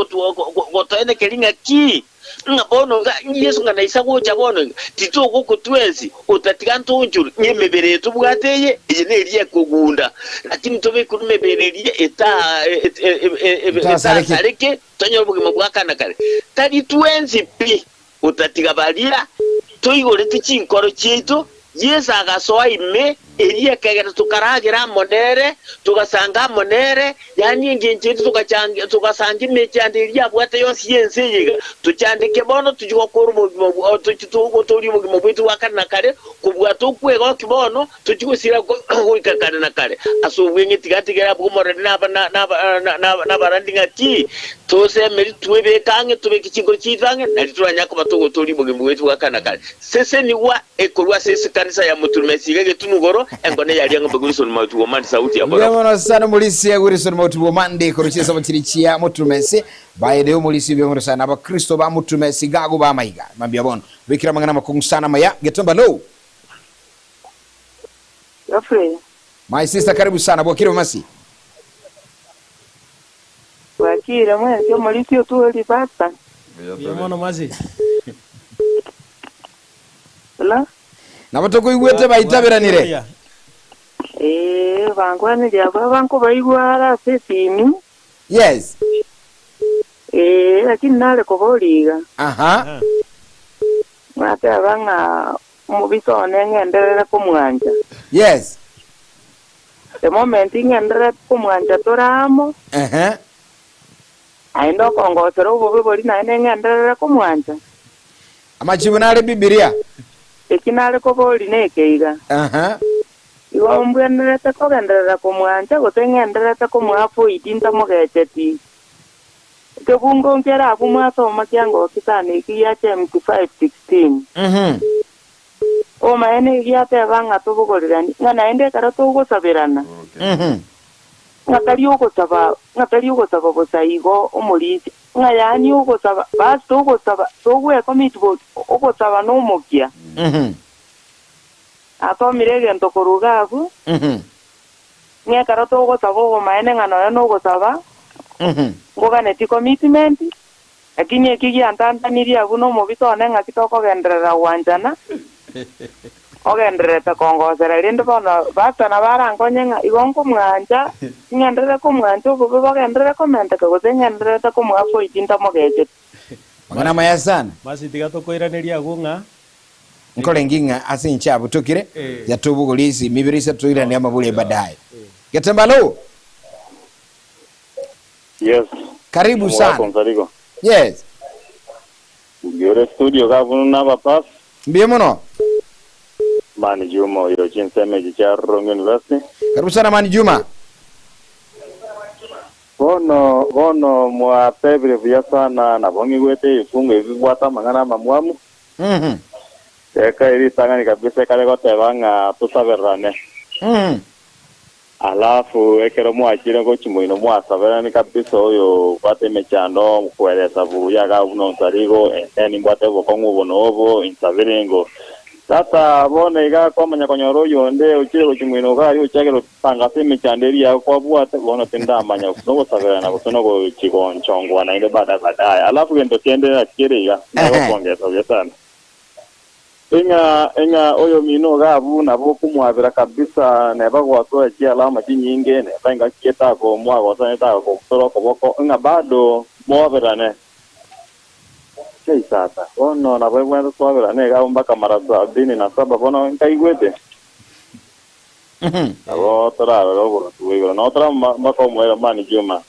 gotoenekeria ng'a ki? Ng'a bono iga Yeso ng'a naisa gocha bono iga, titogokwa twensi, otatiga ntoonchorwe, ng'a emebere eye tobwate eye, eye neria ekogunda, lakini tobekwe emebere eria etasareke, tonyore obogima bwa kare na kare. Tari twensi pi, Gotatiga baria toigorete chinkoro chiaito, Yeso agasoa ime, erio ekegera tokaragera amo nere, togasanga amo nere, yaani engencho yaito togasanga emechando eria abwate yonsi y'ense eye iga, tochandeke bono tochie gokora obogima tochie gotoria obogima bwaito bwa kare na kare, kobua tokwegokia bono, tochie gosira goika kare na kare. Ase obweng'e tiga tigere abwo omoreri nabarandi ng'aki, Tosemerie twebeke ang'e, tobeke chinkoro chiaito ang'e, nario toranyare koba togotoria obogima bwaito bwa kare na kare. Sesenigwa ekorwa ase ekanisa ya Moturumesi iga egetunwa igoro, enkono eyaria ng'ombe Wilson Mauti Bwomandi Sauti ya Mbuya Borobu. mono sana omorisia Wilson Mauti Bwomandi korwa chinsemo chiria chia Moturumesi. By the way omorisia mbuya mono sana abakristo ba Moturumesi iga agwo bamaiga. Mambia bono. Bikira amang'ana amakong'u sana amaya. Getomba low. Geoffrey. My sister karibu sana bwakire bomasi. Bwakire mwensi omorisia otwori pasta. Mbuya mono masi. Hello? Nabo tokoigwete baitaberanire. Ee, bankwanerie abwo abankobaigwa are ase esimi. Yes. Ee, lakini nare koboria iga. Aha. Mwateba ng'a omobisa one ng'enderere komwancha. Yes. The moment ng'endererete komwancha tore amo, Ehe. naende okongosera obobe boria naende ng'enderere komwancha. Amachibu nare Bibilia. Eki nare koboria neke iga. Aha. Igo mbwenerete kogenderera komwancha gose ng'endererete komoa-avoid ntamogecheti? Ekebungo nkere abwo mwasoma kiangoki sana eki gia James 5:16. Mhm. Omaene egiateba ng'a tobogoriranie, ng'a naende ekero togosaberana, Mhm. ng'a tari ogosaba, ng'a tari ogosaba bosa igo omorisia. Ng'a yaani ogosaba, basi togosaba, togwecommit bo ogosaba nomokia. Nasomire egento korwa iga abwo, ng'a ekero togosaba obomaene ng'a nonya nogosaba, nkoganetie commitment, lakini eki giantantanirie abwo nomobisa one ng'aki tokogenderera gwanchana, ogendererete kongosera rende bono pastor nabo arankonye ng'a igo nkomwancha, ng'enderere komwancha obobe bogenderere komenteka gose ng'endererete komoavoid ntamogecheti. Amang'ana amaya sana. Masi tiga tokoiraneria agwo ng'a Nkorenge ng'a ase inche abutokire, Eh. yatobogoria ase emibere ise toirane amabori aye baadaye. Getembalo! Yes. Karibu Omogaka sana. Onsarigo. Yes. Mbuya studio gabuno n'abapas. Mbuya mono. Mani Juma oyo chinsemo echi chia Rongo University. Karibu sana Mani Juma. Bono bono mwatebire buya sana nabo ng'igwete ebifungo ebi bibwate amang'ana amamwamu. Mhm. Eka eritang'ani kabisa ekare goteba ng'a tosabererane. Mhm. Alafu ekero mwachire gochia moino mwasaberani kabisa oyo obwate emechando koeresa buya iga buna onsarigo eh nimbwate obokong'u obo na obo insabere ingo. Sasa bono iga kwamanya konyora oyonde ochire gochia moino iga aria ochakire gotanga ase emechando eria yago kwabwate bono tindamanya gose nogosaberana gose nogochia gonchongwa naende baadaye baadaye. Alafu gento kende naki kere iga, nagokongesa buya sana. Ing'a, ing'a oyomino iga abwo nabo okomwabera kabisa, neba gwasoa chialama chinyinge, neba engaki etakomoa gose etakobutora okoboko, ing'a bado moaberane. Chei tata, bono nabo ebwenerete twaberane iga abwo mpaka mara sabini na saba bono nkaigwete. Nabo torarore oboruoti bwa igoro. Nabo torama mpaka omoerio mani Juma.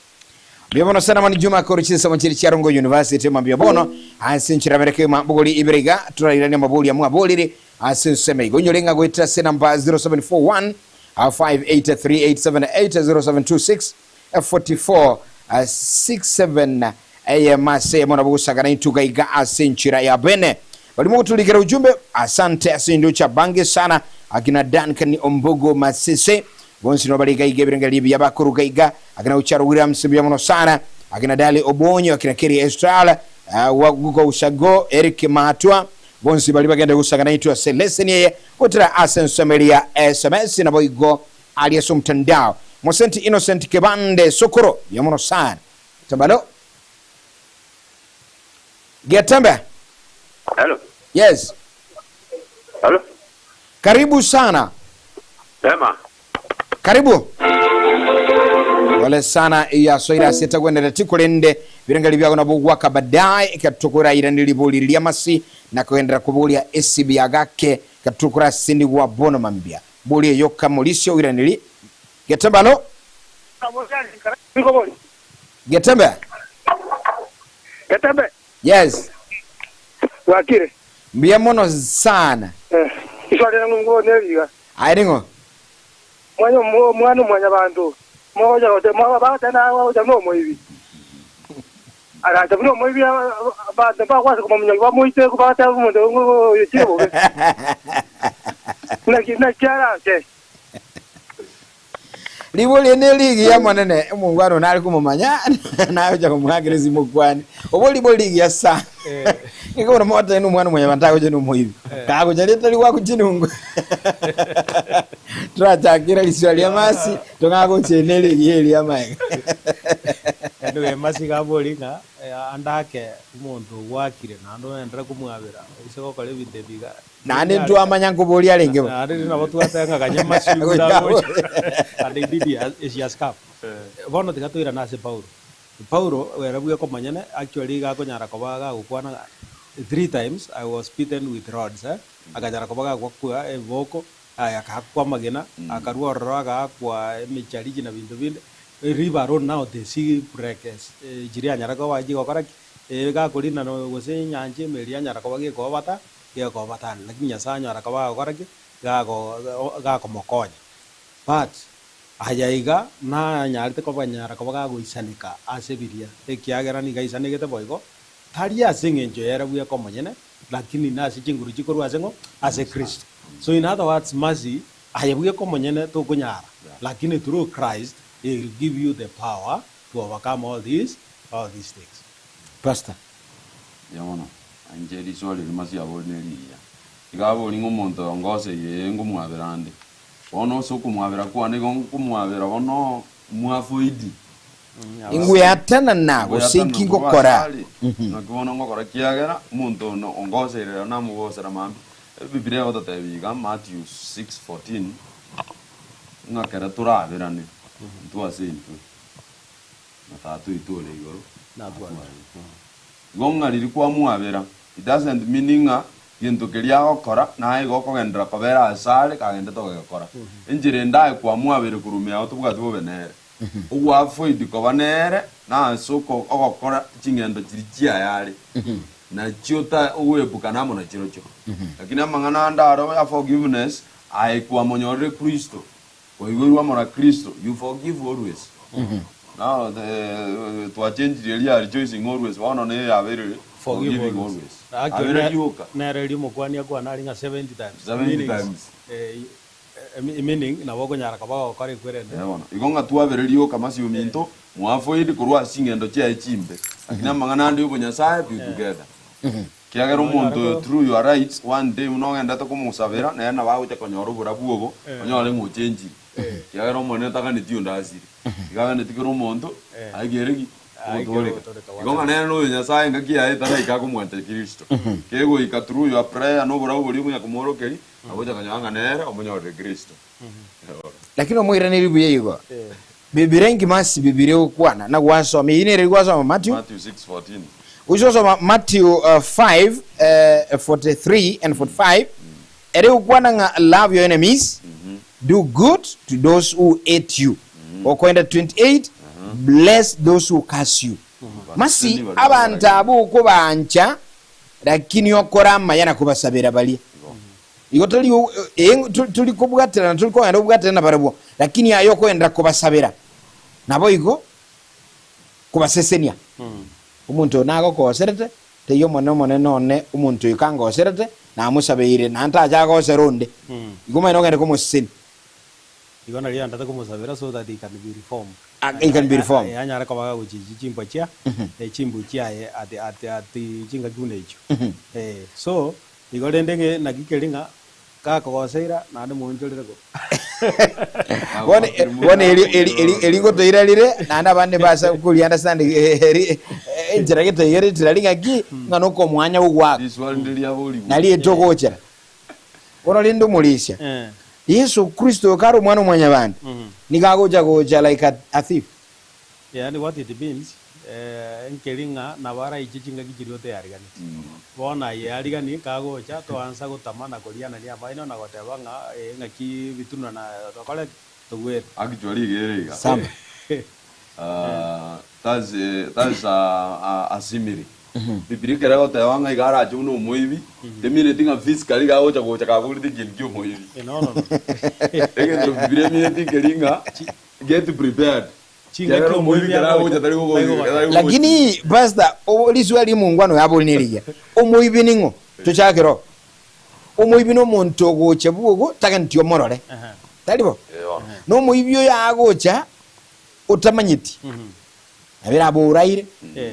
Mbuya mono sana Mani Juma korwa chinsemo chiria chia Rongo University mambia bono ase enchera mereke ema bogori ibere iga torairanie amabori amwe aborire ase ensemo igo onyore ng'a goetera ase namba 0741 583878 0726 44 67 eyemo ase eyemo nabo gosagana intuga iga ase enchera ya bene barimo goturikera ujumbe asante ase endocha bange sana akina Duncan Ombogo Masese Bonsi nigo bare iga iga ebirengererio ebiya bakoruga iga, akina Ocharo Williams mbuya mono sana, akina Dali Obonyo, akina Kerry Estrala, Waguko Usago, Eric Maatwa, bonsi baria bagende gosaga naintwe ase leseni eye gotera ase ensemo eria ya sms naboigo aria ase omotandao. Mosenti Innocent Kebande Sokoro, mbuya mono sana. Tabalo. Getembe. Hello. Yes. Hello. Karibu sana. Sema. Karibu. Pole sana yasoire ase etagwenereti korende birengeri biago nabo ogwaka baadaye ekero tokorairane ribori ri'amasi na kogenderera koboria esibi ya gake ekero tokorasenigwa bono mambia. Boria eyoka morisio oiraneri Getembe alo. Getembe. Getembe. Yes. Bwakire. Mbuya mono sana. Eh, iswali nang'o ngone riga. Aye ning'o? Mwanya omwana omwanyabanto mogocha gote bagoteba agocha buna omoibi. Agacha buna omoibi abanto mbakwase komomunya bamoite bagateba omonto oyochire bobe. Naki naki arache. Riborio nerigiya Omonene, omongwana one are komomanya, nagocha komoakera esimo okwane. Obo riborio rigiya sana. Nigo bono mogoteba ng'a omwana omonyabanto agocha nomoibi. Kagocha riria tari goakwa chinungu. Torachakera riswa ria masi, tong'aa gocha eri nere rigiya eri amaega. Anyway, masi iga abori ng'a ande ake omonto ogwakire naende oenderere komwabera, oise gokora ebinto ebi iga. Naende ntwamanya nkoboria arenge bo. Naende riria nabo twateba ng'a ganya masi buna agocha and indeed he has, she has come. Bono tiga toirane ase Paulo. Paulo ere bweka omonyene actually iga akonyara koba gagokwana ng'a three times I was beaten with rods eh, akanyara koba gagwakwa ebiboko, aya akaakwa amagena, akarwa ororo agaakwa emechariji na binto binde, leave alone now the sea breakers chiria anyara koba chigokora ki? Gakorina gose enyancha ime eria anyara koba gekobata gekobatana, lakini Nyasae anyora koba agokora ki? Gago gakomokonya. But aya iga nanyarete kobanyara koba gagoisaneka ase biria, ekiagera nigo aisanegete boigo, tari ase eng'encho ere bweka omonyene, lakini nase chinguru chikorwa ase ng'o? Ase Kristo. So in other words, mercy, aye bweka omonyene tokonyara, lakini through Christ he will give you the power to overcome all these, all these things. Pastor. Mbuya mono. Inche riswali eri masi abori ne rigiya. Iga abori ng'a omonto oyo ngoseire ee ngomwabera ande. Bono ase okomwabera kwane igo nkomwabera bono mwafoidi. Ingweatanana gose inki Ngoyatanana korwa ngokora? asare, naki bono ngokora kiagera omonto ono ongoseire rero namogosera mambia. Ebibilia egototebia iga Matthew 6:14 ng'a kere toraberane intwe ase intwe, na Tata oito ore igoro natwabere. Igo ng'a riria kwamwabera, it doesn't mean ng'a gento keria agokora naye igo okogenderera kobera asare kagendete gogekora. Enchera ende aye kwamwabeire korwa ime yao tobwati bobe nere. Ogw'avoid koba nere nase ogokora ching'endo chiria chiaye are nachio ta ogoepukana amo nachirochio. Lakini amang'ana ande aro ya forgiveness aye kwamonyorire Kristo, kwaigoirwe amo na Kristo, you forgive always. Now the twachengirie eria ya rejoicing always bono neye yabeire Forgive forgiving always. always. Actually, Abere rioka. nere erio omokuani akwana aria ng'a 70 times. 70 Meanings, times. meaning nabo okonyara koba gogokora ekwerende. Ee bono, igo ng'a twabere rioka masi ominto, mwafoidi korwa ase ching'endo chiaye chimbe, lakini amang'ana ande y'obonyasae be together. Kiagera omonto oyo through your rights, one day buna ogendete komosabera, nere nabo agocha konyora oborabu obo, onyore ng'a ochenchire. Kiagera Omonene taganeti onde asire, igo aganeti kera omonto aigere ki? Ogotooreka. Igo ng'a nere noyo Nyasae engaki yaye etaraika akomwancha Kristo. Kegoika through your prayer na oborabu boria okonya komworokeria, Agocha konyora ng'a nere omonyorire Kristo. Lakini omoiranerie buya igo. Bibilia engima ase Bibilia egokwana na gwasoma eyio nere gwasoma Matthew. Matthew 6:14. Gochia gosoma Matthew 5 43 and 45 ere egokwana ng'a love your enemies, do good to those who hate you. Okoenda 28 bless those who curse you. Masi abanto abwo okobancha Lakini okore amaya na kobasabera baria. Igo tori eh, tori kobwaterana, tori kogenda obwaterane nabarabwo, lakini aye okogenderera kobasabera, naboigo kobasesenia. Omonto oyo nagokoserete, teiyo Omonene, Omonene one, omonto oyo kangoserete, namosabeire, naende tacha agosera onde. Igo omanyene ogende komosesenia. Igo nario yandete komosabera so that he can be reformed. Ah, he can be reformed. Eh, anyare koba gagochichia chimbwa chia eh, chimbu chiaye at at at chingaki buna echio. Eh, so igo rende ng'e naki keri ng'a gakogoseira naende moonchorere go. Bono eh, bono eri eri eri eri ngotoira rire naende abande basa kori understand eh, eri eh, enchera gete igere tirari ng'aki ng'a nokomwanya gogwaka Riswali ndiri aborigwe. nari etogochera Bono rende omorisia, Eh. Yeso Kristo oyo kare Omwana o Mwanyabanto, nigo agocha gocha like a thief. Yaani what it means, eh, nkeri ng'a nabo araiche chingaki chiria oteariganeti. Bono aye arigani kagocha toansa gotama na korianania amaino na goteba ng'a eh, ng'aki bitunwa na tokore ki? Togwere. Actually iga ere iga. Samba. Ah, that's a, that's a, a, a simile. Bibilia ekero egoteba ng'a iga arache buna omoibi, temineti ng'a physically iga agocha gocha kaborete ekinto kia omoibi. Eh, no, no, no. Egento Bibilia emineti nkeri ng'a get prepared. Chingaki Kiagera omoibi omoibi ekero agocha, agocha tari tari gogochi- gogocha. tari gogochi. Lakini pastor, o- riswali rimongwana oyo abori nerigiya. Omoibi ning'o? Tochakere oo. Omoibi nomonto ogocha bwogo taganeti omorore. Ehe. Tari bo? Eh, bono. Nomoibi oyo agocha otamanyeti. Nabo erabe oraire,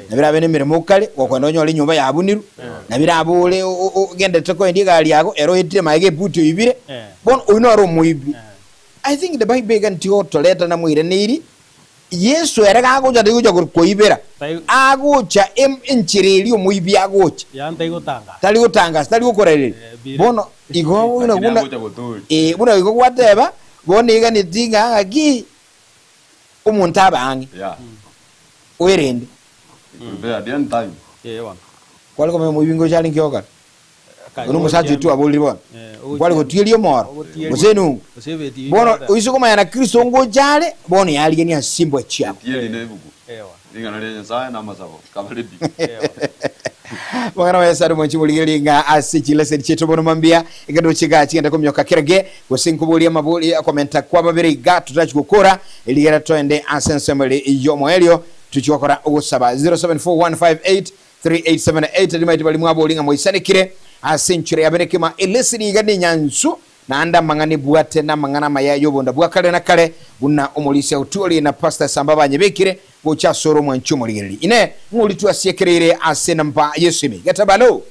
nabo erabe nemeremo okare, gokoenda onyore enyomba yabunirwe, nabo erabe ore ogenderete koendia egari yago, ere oetire magega ebuti oibire, bono oyio noro omoibi. I think the Bible iga ntigotoreta namoiraneiri, Yeso ere gagocha tari gocha koibera, agocha enchera eria omoibi agocha. Tari gotangasa, tari gokorareria. Bono igo buna buna eh, buna igo gwateba, bono iga neti ng'a ng'aki omonto abe ang'e, Yeah. oerende. Be prepared any time. Eh, bono. Kware komanya omoibi ngocha arenge ogokora? Kai, Bono omosacha ogochiembe. oito aborire bono. Eh, Kware ogochiembe. gotieria omoro, Ogotieria. gose enungu. Gose ebeti Bono yata. oise komanya na Kristo ngocha are, bono yarigania ase chimbwa chiabo. Etieri na ebuku. Eh, bono. Ring'ana ria Nyasae na amasabo. Kaba ready. Eh, bono. Mang'ana maya sare mwanchi morigererie ng'a ase chileseni chiaito bono mambia ekero chiga chigenda komioka kerage gose nkoboria amabori akomenta kwa babere iga totarachi gokora erigera toende ase ensemo ere y'omoerio tochi gokora ogosaba 0741583878 rimaete bari mwabori ng'a moisanekire ase enchera ya bene kema eleseni iga nenyansu. Naende amang'ana ebwate namang'ana amaya y'obonda bwa kare na kare, buna omorisia Otuori na Pastor Samba banyebekire gocha asore omwanchi omorigereria. Inee! Ng'o oria twasiekereire ase enamba y'esimi? Getembe Hallo!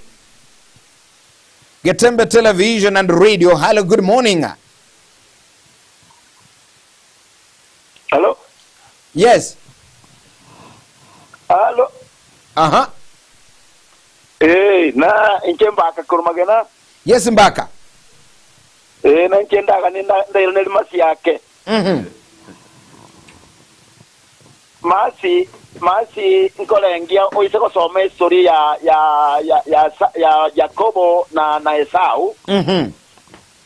Getembe Television and Radio, hallo, good morning. Hello? Yes. Hello? Aha. Eh, na inche mbaka korwa magena. Yes mbaka. Eh, na inche ndaganie ndairaneri masi ake. Mhm. Masi, masi nkorengia oise gosoma history ya ya ya ya, ya Yakobo na na Esau. Mhm.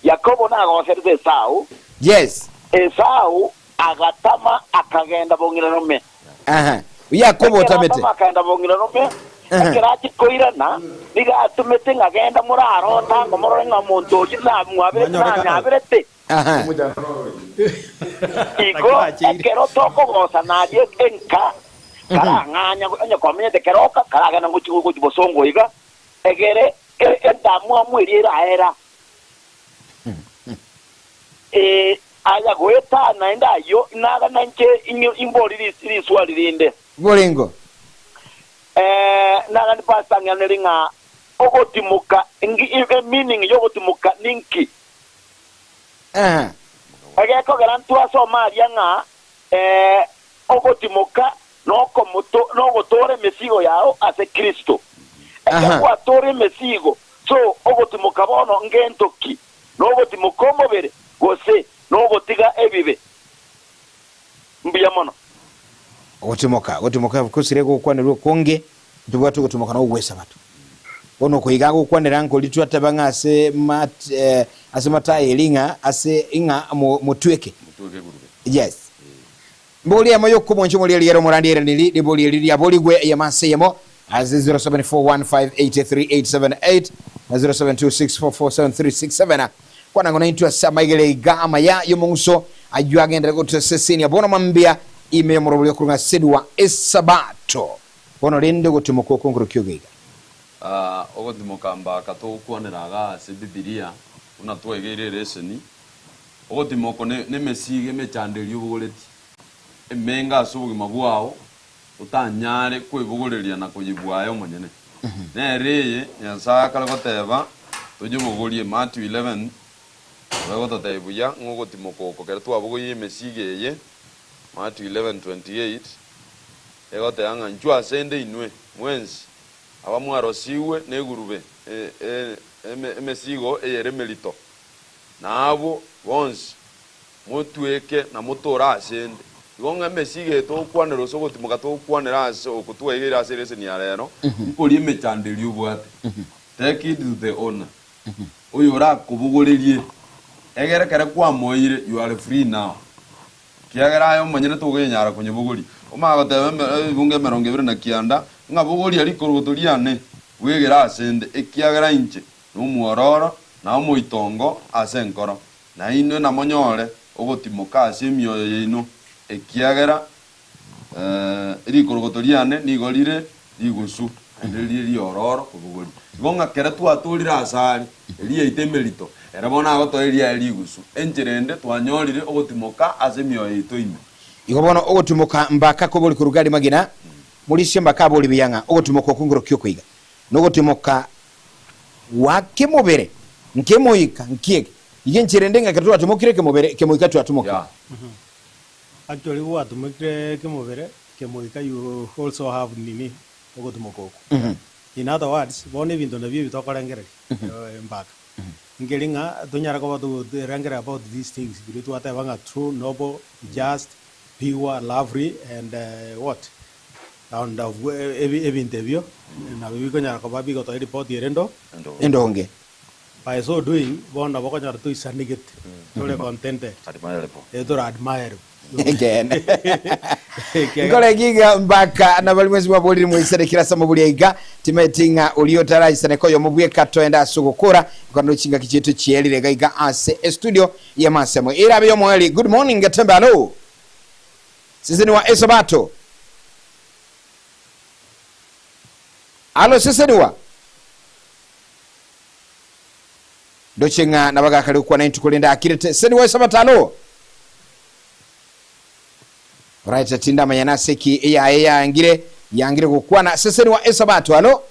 Yakobo nagoserete Esau. Yes. Esau agatama akagenda bong'inarome. Aha. Yakobo Ekero otamete. atama akagenda bong'inarome, Aha. ekero achia koirana, nigo atomete ng'a genda morarota ngo morore ng'a omonto oyio namwaberete Mwanyoreka nanyaberete. Aha. Igo ekero tokogosana aria enka, karang'anya onye komenyete keroka, karagenda gochia gochia bosongo iga, egere endamwamu eria eraera. Ee, aya goeta naende ayio, inagana inche imbori riswali rinde. Borengo. Eh, nagani pastor ng'aneri ng'a ogotimoka meaning y'ogotimoka ninki? Aha. Egekogera ntwasoma aria ng'a ogotimoka nogotoora emesigo yao ase Kristo. Ekero gwatoora emesigo, so ogotimoka bono ngento ki? Nogotimoka omobere gose nogotiga ebibe? Mbuya mono. Ogotimoka, ogotimoka gosire gokwanerwa okonge, ntobwate ogotimoka na ogw'Esabato. Bono oko iga agokwanera nkori twateba ng'a ase mat ase Matayo eri ng'a ase ng'a motweke. Motweke egurube. Yes. Mbori eyemo y'okomwancha omoria riera omorandi airaneri ribori eri riaborigwe eyemo ase eyemo ase 0741583878 na 0726447367. Kwana ng'o naintwe ase amaigere iga amaya y'omong'uso ayio agenderere gotosesenia bono mambia ime y'omorobori okorwa ng'a sedwa Esabato. Bono rende ogotimoka oko nkorokio iga. Ogotimoka mbaka togokwanera iga ase Bibilia buna twegeire ereseni. Ogotima oko nemesigo emechando eria obogoretie, emenge ase obogima bwao, otanyare kwebogoreria na koyebua aye omonyene. Nere eye Nyasae akare goteba toyebogorie, Matthew 11, nabo egototebia buya ng'a ogotimoka oko kero twabogoirie emesigo eye, Matthew 11:28, egoteba ng'a inchuo asende inwe mwensi abamwarosigwe negurube, emesigo eyere emerito, Na abwo bonsi motweke na motore ase 'nde. Igo ng'a emesigo eye togokwanera gose ogotimoka togokwanera ase oko twaigeire ase ereseni ya rero, nkoria emechando eria obwate. Take it to the owner, oyo orakobogorerie, egere ekero kwamoeire you are free now. Ekiagera aye omonyene tokenyara konyebogoria. Omanye goteba ebibungo emerongo ebere na kianda, ng'a bogoria rikorogoto riane, bwegere ase 'nde, ekiagera inche nomwororo, na omoitongo ase enkoro, na inwe namonyore ogotimoka ase emioyo yaino, ekiagera rikorogoto riane nigo rire rigusu, naende rire riororo kobogoria. Igo ng'a kera twatorire asare, eria yaito emerito, ere bono agotoa eriaye rigusu. Enchera ende twanyorire ogotimoka ase emioyo yaito ime. Igo bono ogotimoka mbaka kobori koruga rimagena, morisie mbaka abori buya ng'a ogotimoka okwo nkorokia okoiga, nogotimoka gwa kemobere, nkemoika, nkiege. Iga enchera ende ng'a ekero twatimokire kemobere, kemoika twatimokire. Yeah. Actually gwatumokire kemobere, kemoika you also have nini ogotimoka okwo. In other words, bono ebinto nabio ebi tokorengereria mpaka. Nkeri ng'a tonyare koba togorengereria about these things biria twateba ng'a true, noble, just, pure, lovely and what? And of ebinto ebio nabio bikonyara koba bigotoa eripoti ere endo Endonge. By so doing, bono nabo okonyora toisanegete, tore contented, Admirable. eh, tore admirable. Ekeene. Ekiagera- Nkore giga mpaka nabari mwensi mwaborire mwaisanekire ase amabori aiga, timaeti ng'a oria otaraisaneka oyomo bweka toende ase ogokora, nkoro chingaki chiaito chierire iga iga ase estudio y'amasemo. Erabe y'omoeri. Good morning Getembe hallo. Seseniwa Esabato. Alo seseniwa. Ndoche ng'a nabagakare gokwana intwe korende akirete. Seseni gwa Esabato alo. Alright, tindamanya nase ki eyaye yangire yangire gokwana. Seseni wa Esabato alo.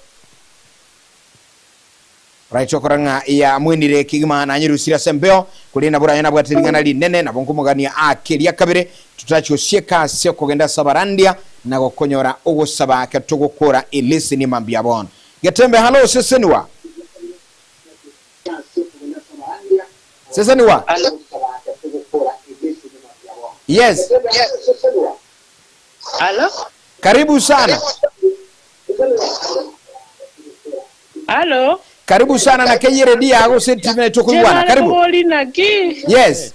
Alright, okora ng'a yamwenire kegima nanyerusire ase embeo, korende nabo oraye nabwate ring'ana rinene, nabo nkomogania aake eria kabere, totachi gosieka ase okogenda ase abarandia na gokonyora ogosaba ake togokora eleseni mambia bono. Getembe halo seseniwa. Seseniwa. Yes. Alo? Karibu sana. Alo? Karibu sana na keye redio yago ase TV naye tokoigwana. Chebare Karibu. kobori naki? Yes.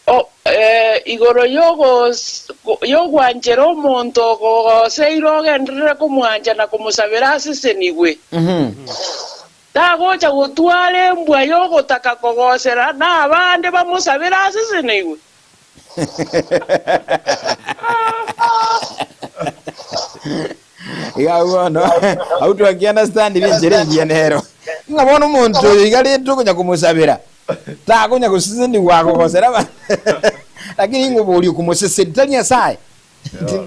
O, eh, igoro yogos- go- yogwanchera omonto ogogoseire ogenderere komwancha na komosabera asesenigwe. Tagocha gotwara embwa yogotaka kogosera na abande bamosabere asesenigwe. Iga abwo bono abwo twakiunderstand rinchera engiya nero. Ng'a bono omonto oyo iga rende okonya komosabera, takonya gosesenigwa agogosera abanto. Lakini ng'a oboria okomoseseni tari Nyasaye.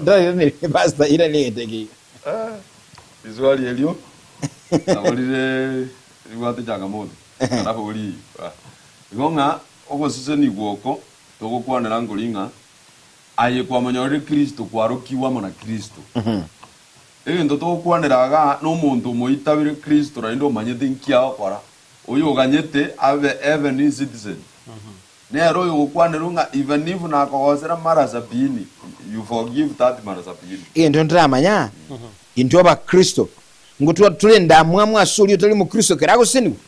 Ndairaneri pastor irani egento eke iga. Riswali erio nabo rire ribwate changamoto alafu ori igo ng'a ogosesenigwa oko togokwanera nkori ng'a aye kwamonyorire Kristo kwarokigwe amo na Kristo. Egento togokwanera igaa na omonto omoitabire Kristo naende omanyete nki agokora, oyo oganyete abe heavenly citizen. Nere oyogokwanerwa ng'a even if nakogosera mara sabini, you forgive that mara sabini. Egento ntaramanya, intwe abakristo, ngotwa tore endamwamu ase oria otari omokristo ekero agosenigwa?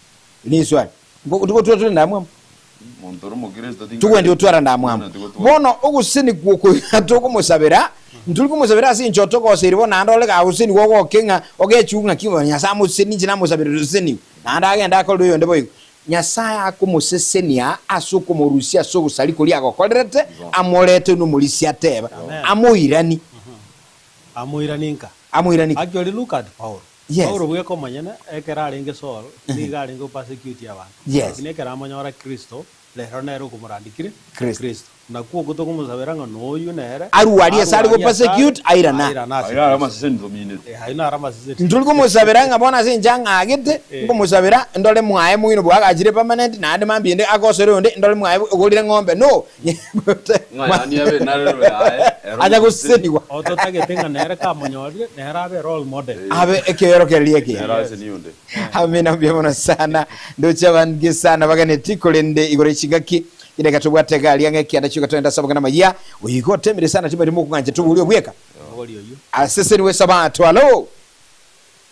Eri neswali. Ngotwa tore endamwamu? Monto ore omokristo Togwenereti gotwara endamwamu. Bono ogosenigwa oko iga tokomosabera, ntori komosabera ase enchera otogoseire bono naende ore gagosenigwa ogoke ng'a ogechiwe ng'aki bono Nyasae amosesenie inche namosabera tosesenigwe, naende agende akorere oyonde boigo. Nyasae akomosesenia ase okomorusia ase ogosaria koria agokorerete, amorete nomorisia ateba, Amoirani. Amoirani nka. Amoirani nka. Actually look at Paulo. Yes. Paulo bweka omonyene ekero arenge Saul nigo arenge gopersecute abanto. Yes. Lakini ekero amonyora Kristo, rero nere okomorandikire Kristo. Kristo. Nakwo okwo tokomosabera ng'a noyio nere Arwe aria ase are arwe aria ase are, gopersecute, airane. airane ase Aye naro Kristo. amaseseni tomineti. Eh, ayio naro amaseseni. Ntori komosabera ng'a bono ase inche ang'agete, nkomosabera ndore mwaye moino bwagachire permanent, naende mambia ende agosere oyonde ndore mwaye ogorire eng'ombe, no! Ng'a yaani abe narero yaye ere Acha omoseseni. gosesenigwa. O totagete ng'a nere kamonyorire, nere abe role model. Abe ekeorokererio ekiya. Nere asenie onde. Amina mbuya mono sana. Ndoche abange sana baganeti korende igoro echingaki Chidakika tobwate iga aria ng'a ekianda chioka togende ase amang'ana amayia. Oyo igo otemire sana timanyeti mokong'ancha toborie obweka. Aseseniwe Esabato halo.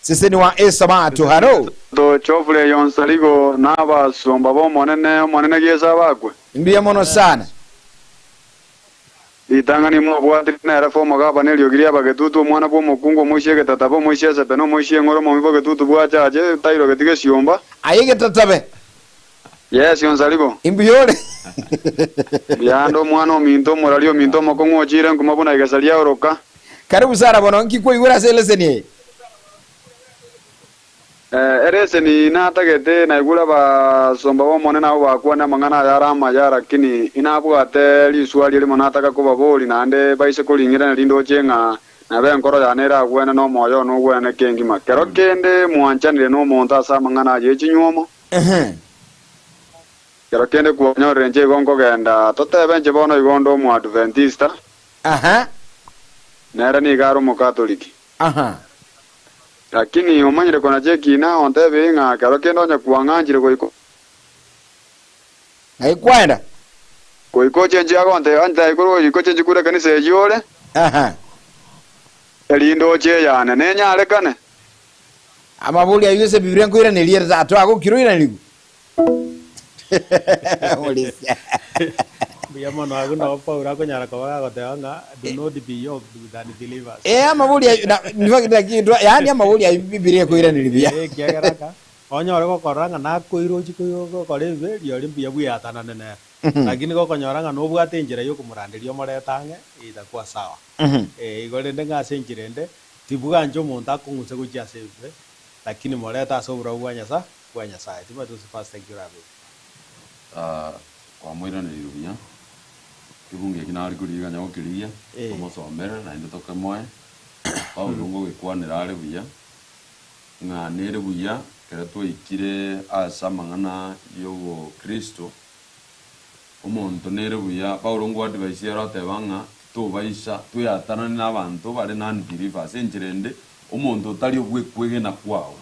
Seseniwa Esabato halo. Tochofure yonsarigo na abasomba b'Omonene, Omonene Yeso abakwe. Mbuya mono sana. Ritang'ani mwabwatire nere f'omogaba neriogi ri'abagetutu, omwana bw'omokungu, omoisia egetatabe, omoisia esepe, na omoisia eng'ora, omomi bw'egetutu bw'achache, tairogeti gesiomba. Aye egetatabe. Yes, onsarigo. Imbuya ore. Mbuya ande omwana ominto, omorari ominto omokong'u ochiire nkuma buna igesa riaoroka. Karibu sana bono nki kwaigure ase eleseni eye? Eh, eleseni natagete naigure abasomba b'Omonene abwo bakwane amang'ana aya are amaya, lakini inabwate riswali erimo nataka kobaboria, naende baise koring'irana rindoche ng'a Nabo enkoro yane eragwene na omoyo one ogwene kengima. Kero kende mwanchanire nomonto ase amang'ana aye echinywomo, kero kende kwanyorire inche igo nkogenda, totebe inche bono igo onde Omoadventista, nere nigo are Omokatoliki. Lakini omanyire konacha ekina, ontebie ng'a kero kende onye kwang'anchire goika. Ng'ai kwaenda? Goika ochenchie agontebia, Ancha igoro goika ochenchie korwa ekanisa eyio ore, erinde oche eyane. Nenyarekane? Amabori ayio ase Ebibilia nkoiraneria ere tata agokira oiranigwe. Omorisia. Mbuya mono agwo nabo Paulo akonyara koba gagoteba ng'a do not be yoked with unbelievers. Eh, amabori ayio na in fact lakini twa yaani amabori ayio Bibilia ekoiraneria buya. Eh, ekiagera aka onyore gokorora ng'a nakoire ochie gokora ebibe, rirorio mbuya bweatanane nere. Lakini gokonyora ng'a nobwate enchera yokomoranderia omorete ang'e, itakuwa sawa. Eh, igo rende ng'a ase enchera ende, tibwancha omonto akong'use gochia ase ebibe, lakini morete ase oborabu bwa Nyasa, bwa Nyasaye. Timanyeti gose Pastor inki orabeke. Ah, kwamoiraneire buya, ekebungo eki nare korigia kanya gokerigia, tomosomere naende tokemoe. Paulo ngogekwanera are buya, ng'a nere buya ekero twaikire ase amang'ana y'obokristo, omonto nere buya, Paulo ngoadvise ere oteba ng'a titobaisa tweatanane na abanto bare non-believers, enchera ende, omonto otari obwekwegena kwao.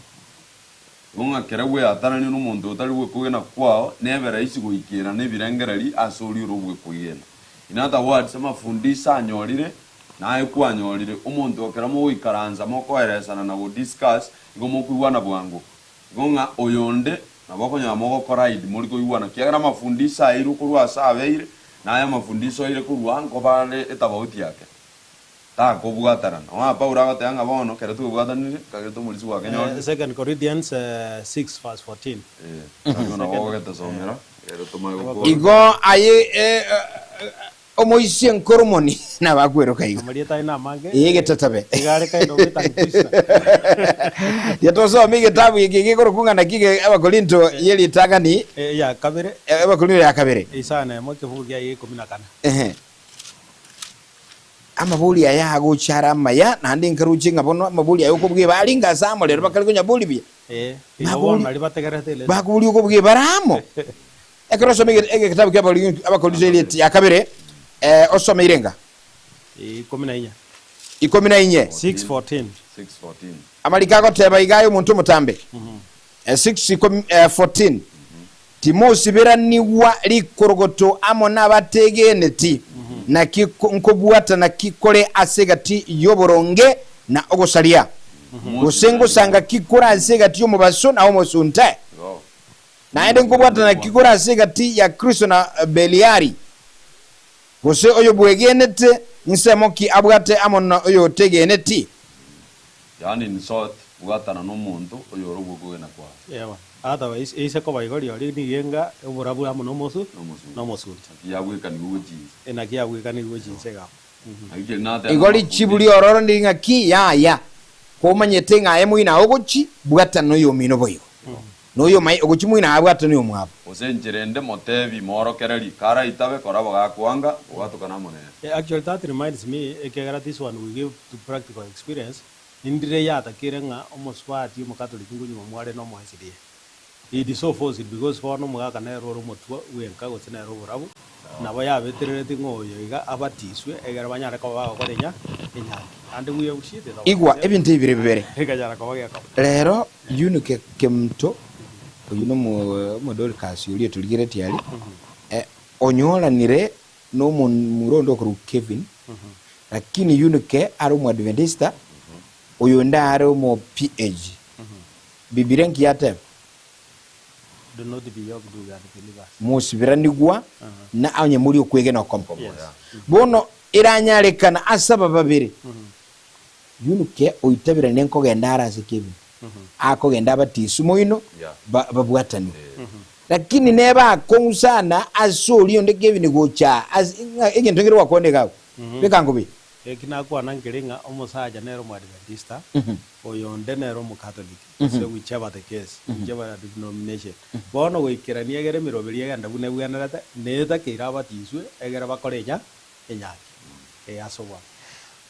Igo ng'a kera gweatananie nomonto otari bwekwegena kwao, nebe rahisi goikerana ebirengererio ase oria ore obwekwegena. In other words, amafundisho anyorire, naye kwanyorire, omonto ekero mogoikaransa mokoeresana na godiscuss, igo mokoigwana bwango. Igo ng'a oyonde nabo okonyora mogocollide mori koigwana, ekiagera amafundisho airwe korwa ase abeire, naye amafundisho aire korwa nkoba are etabauti yake. Takobwatana. Nonya Paulo agoteba ng'a bono ekero twebwatanire, nkagete omorisia gwakenyorire. Second Corinthians 6 verse 14. Eh, nabo nabo ogogetosomera, ekero tomanye gokora. Igo aye omoisie nkoromoni nabakweroka igo. Amarieta aye namange. Ee, egetatabe. Iga are kind of a tongue twister. Yatosome egetabu eke gekorokwa ng'a naki Abakorinto ye ritang'ani, Ya kabere. Abakorinto ya kabere. Isano emo ekebugu kiaye ikomi na kane. Ehe. Amabori aya agocha are amaya, naende nkaroche ng'a bono amabori aya okobua ebare inga ase amo rero bakare konyabori buya. Ee, igo bono nario bategererete eleseni. Bakoboria okobua ebare amo. Ekero osome egetabu kia Abakorinto eria ya kabere, osome irenga? Ikomi na inye. Ikomi na inye. 6:14. 6:14. Amariko agoteba iga aye omonto omotambe. 6:14. Timosiberanigwa rikorogoto amo nabategeneti, naki nkobwatana ki kore ase egati y'oboronge na ogosaria? Gose ngosanga ki kore ase egati y'omobaso na omosunte? Naende nkobwatana ki kore ase egati ya Kristo na Beliari? Gose oyobwegenete nsemo ki abwate amo na oyotegeneti? Yaani in short, bwatana nomonto oyore obwokogena kwao. Ewa, otherwise eise koba igo rirorio nigo enga oborabu amo nomosu nomosunte. Naki yabwekanigwe gochia inse. Naki yabwekanigwe gochia inse iga. Naki keri nateba Igo richibu riororo ndiri ng'aki? Yaya. Komanyete ng'a aye moino ao ogochi, bwatana noyomino boigo. Noyo omaye ogochi moino ao abwatane noyomwabo. Gose enchera ende motebi, Moorokererie, karaitabe, koraba gakwanga, ogatokana amo nere. Actually that reminds me ekiagera this one we give to practical experience, indire yatakire ng'a omosubati omokatoliki nkonyuma mware na omoesirie. It is so forced because bono omogaka nere ore omotwe bwenka gose nere oborabu, nabo yabeterereti ng'a oyo iga abatiswe egere banyare koba bagokora enya enyangi. And we have shit Igwa ebinto ebi bire bibere. Ekanyara koba gekoba. Rero Eunike Kemunto, oyio nomo Omodorikasi oria otorigeretie aria, onyoranire nomomura onde okorokwa Kevin, lakini Eunike are Omoadventista, oyonde are omo PAG. Bibilia nki yateba? Do not be yoked with unbelievers. Mosiberanigwa na onye mori okwegena okomo. Bono eranyarekana ase aba babere, Eunike oitabirane nkogenda are ase Kevin, akogenda abatiswe moino babwatanwe. Lakini nebe akong'u sana ase oria onde Kevin gocha ase ng'a egento nkere gwakwana iga agwo. Beka ngobe. Eki nakwana nkere ng'a omosacha nere Omoadventista, oyonde nere Omokatoliki, gose whichever the case, whichever the denomination. Bono goikerania egere emeroberi egende buna ebwenerete, netakeire abatiswe egere bakore enya enyangi. Ee, ase obwango.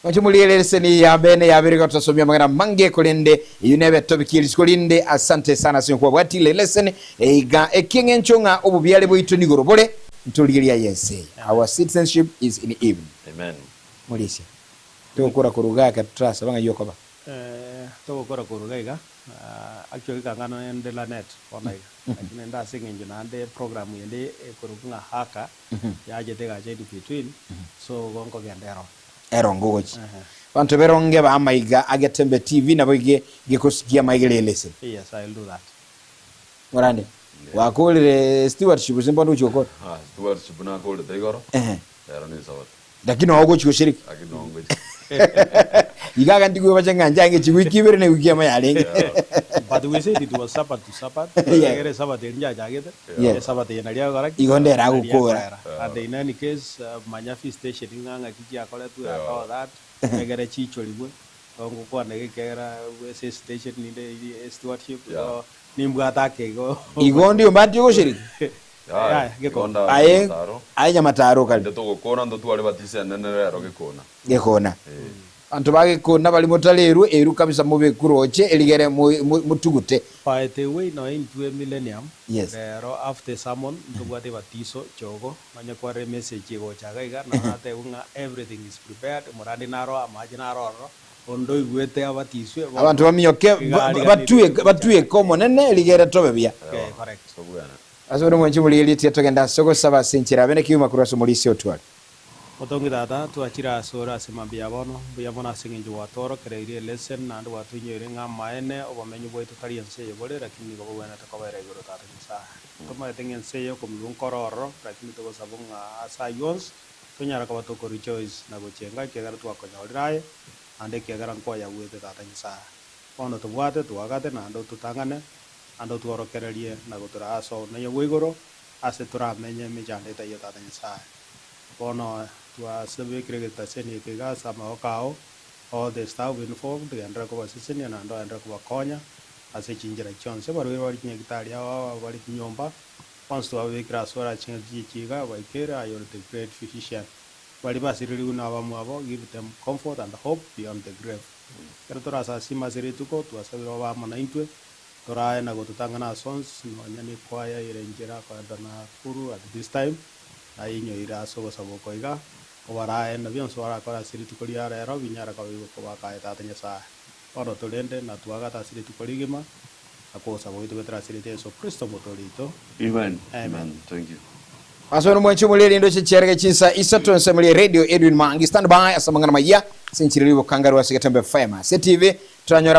Inche morigererie eseni ya bene yabere gotosomia amang'ana amange korende eyio nebe topic ye rituko rinde. Asante sana ase okwabwatire lesson eiga ekieng'encho ng'a obobiare bwaito nigoro bore ntorigeria aye ense eye. Our citizenship is in heaven. Amen. Morisia togokora korwa igaa ekero totarasaba ng'ai okoba. Togokora korwa iga iga actually kang'ana nende Lanet bono iga lakini naende ase eng'encho naende program ende ekorokwa ng'a haka yachete egacha in between so igo nkogenda eronge. Eronge ogochia. Abanto beronge ba amaiga a Getembe TV nabo ige gekosikia amaiga rieleseni. Yes, I'll do that. Morande, gwakorire stewardship gose mbono ogochia gokora? Stewardship nakorete igoro, rero nesabato. Lakini noo ogochia goshiriki. Lakini noo ngochia. Iga iga ndigwebacha ng'a njange chiwiki ibere na ewiki emo yarenge. But we said it was Sabbath to Sabbath, Yeah. egere Sabbath eri njachagete, Yeah. Sabbath eye naria agokora ki? Igo ndere Naria agokora. akoera. And in any case, manya visitation ng'a ng'aki chiakoretwe and Yeah. all that, egere chiichorigwe, igo ngokwana iga ekiagera ase estation ninde eri stewardship, Yeah. igo nimbwate ake igo. Igo ndio mbanti ogoshiriki? Yaya, Igo geko. nda Aye, Nyamataro. aye Nyamataro kare. Inde togokora ntotware batisa enene rero gekona. Gekona. Eh. Abanto ba gekona bari motarerwe eru kabisa mobekwe roche erigere motugute. By the way nonya intwe millennium Yes. rero after sermon ntobwate ebatiso chogo onye kwarire emessage egocha iga iga nabo natebiwe ng'a everything is prepared omorandi naro amache naro ororo onde oigwete abatiswe bono Abanto baminyoke iga ariganire batweke gocha. batweke omonene rigere tobe buya. Okay, correct. Tobwenerete. Ase bono mwanche morigererie tiga togende ase ogosaba ase enchera abe nekiuma korwa ase omorisia otware. Otongi Tata, twachire asore ase mambia ya bono, mbuya mono ase eng'encho gwatworokereirie elesson naende gwatoinyoire ng'a amaene obomenyo bwaito tari ense eye bore lakini nigo bogwenerete kobera igoro Tata Nyasae. Tomaete ng'a ense eye okomirwa nkore ororo lakini togosaba ng'a ase ayio onsi tonyare koba toko rejoice na gochenga ekiagera twakonyorire aye naende ekiagera nkwayabuete Tata Nyasae. Bono tobwate, toagate naende ototang'ane naende otworokererie na gotoraa ase obomenyo bwa igoro ase toramenye emechando etaiyo Tata Nyasae. Bono twasebekire egetaseni eke iga ase amaboko ao, all the staff involved, genderera kobasesenia naende ogenderere kobakonya ase chinchera chionsi. Abarwaire bare chinyagitari ao, aba bare chinyomba, bonsi twababekire ase ore ase ching'encho chiaito iga, obaikere, aye ore the great physician. Baria basirerigwe na abamwabo, give them comfort and hope beyond the grave. Ekero torasasime ase rituko, twasabire obe amo naintwe, torae na gototang'ana ase onsi, nonya nekwaya ere inchera koenda Nakuru at this time, Nainyoire ase ogosaba oko iga, obarae na bionsi barakore ase rituko ria rero binyare koba bigokoba akaye Tata Nyasae. Bono torende na twagate ase rituko rigima, na kogosaba gwaito goetera ase erieta Yeso Kristo Omotoori oito. Amen. Amen. Amen. Thank you. Ase bono mwanche omoreri ndoche chiarege chinsa isato ensemo ria radio Edwin Mangi stand by ase amang'ana mayia ase enchera ri'obokangarwa ase Getembe FM ase TV toranyore.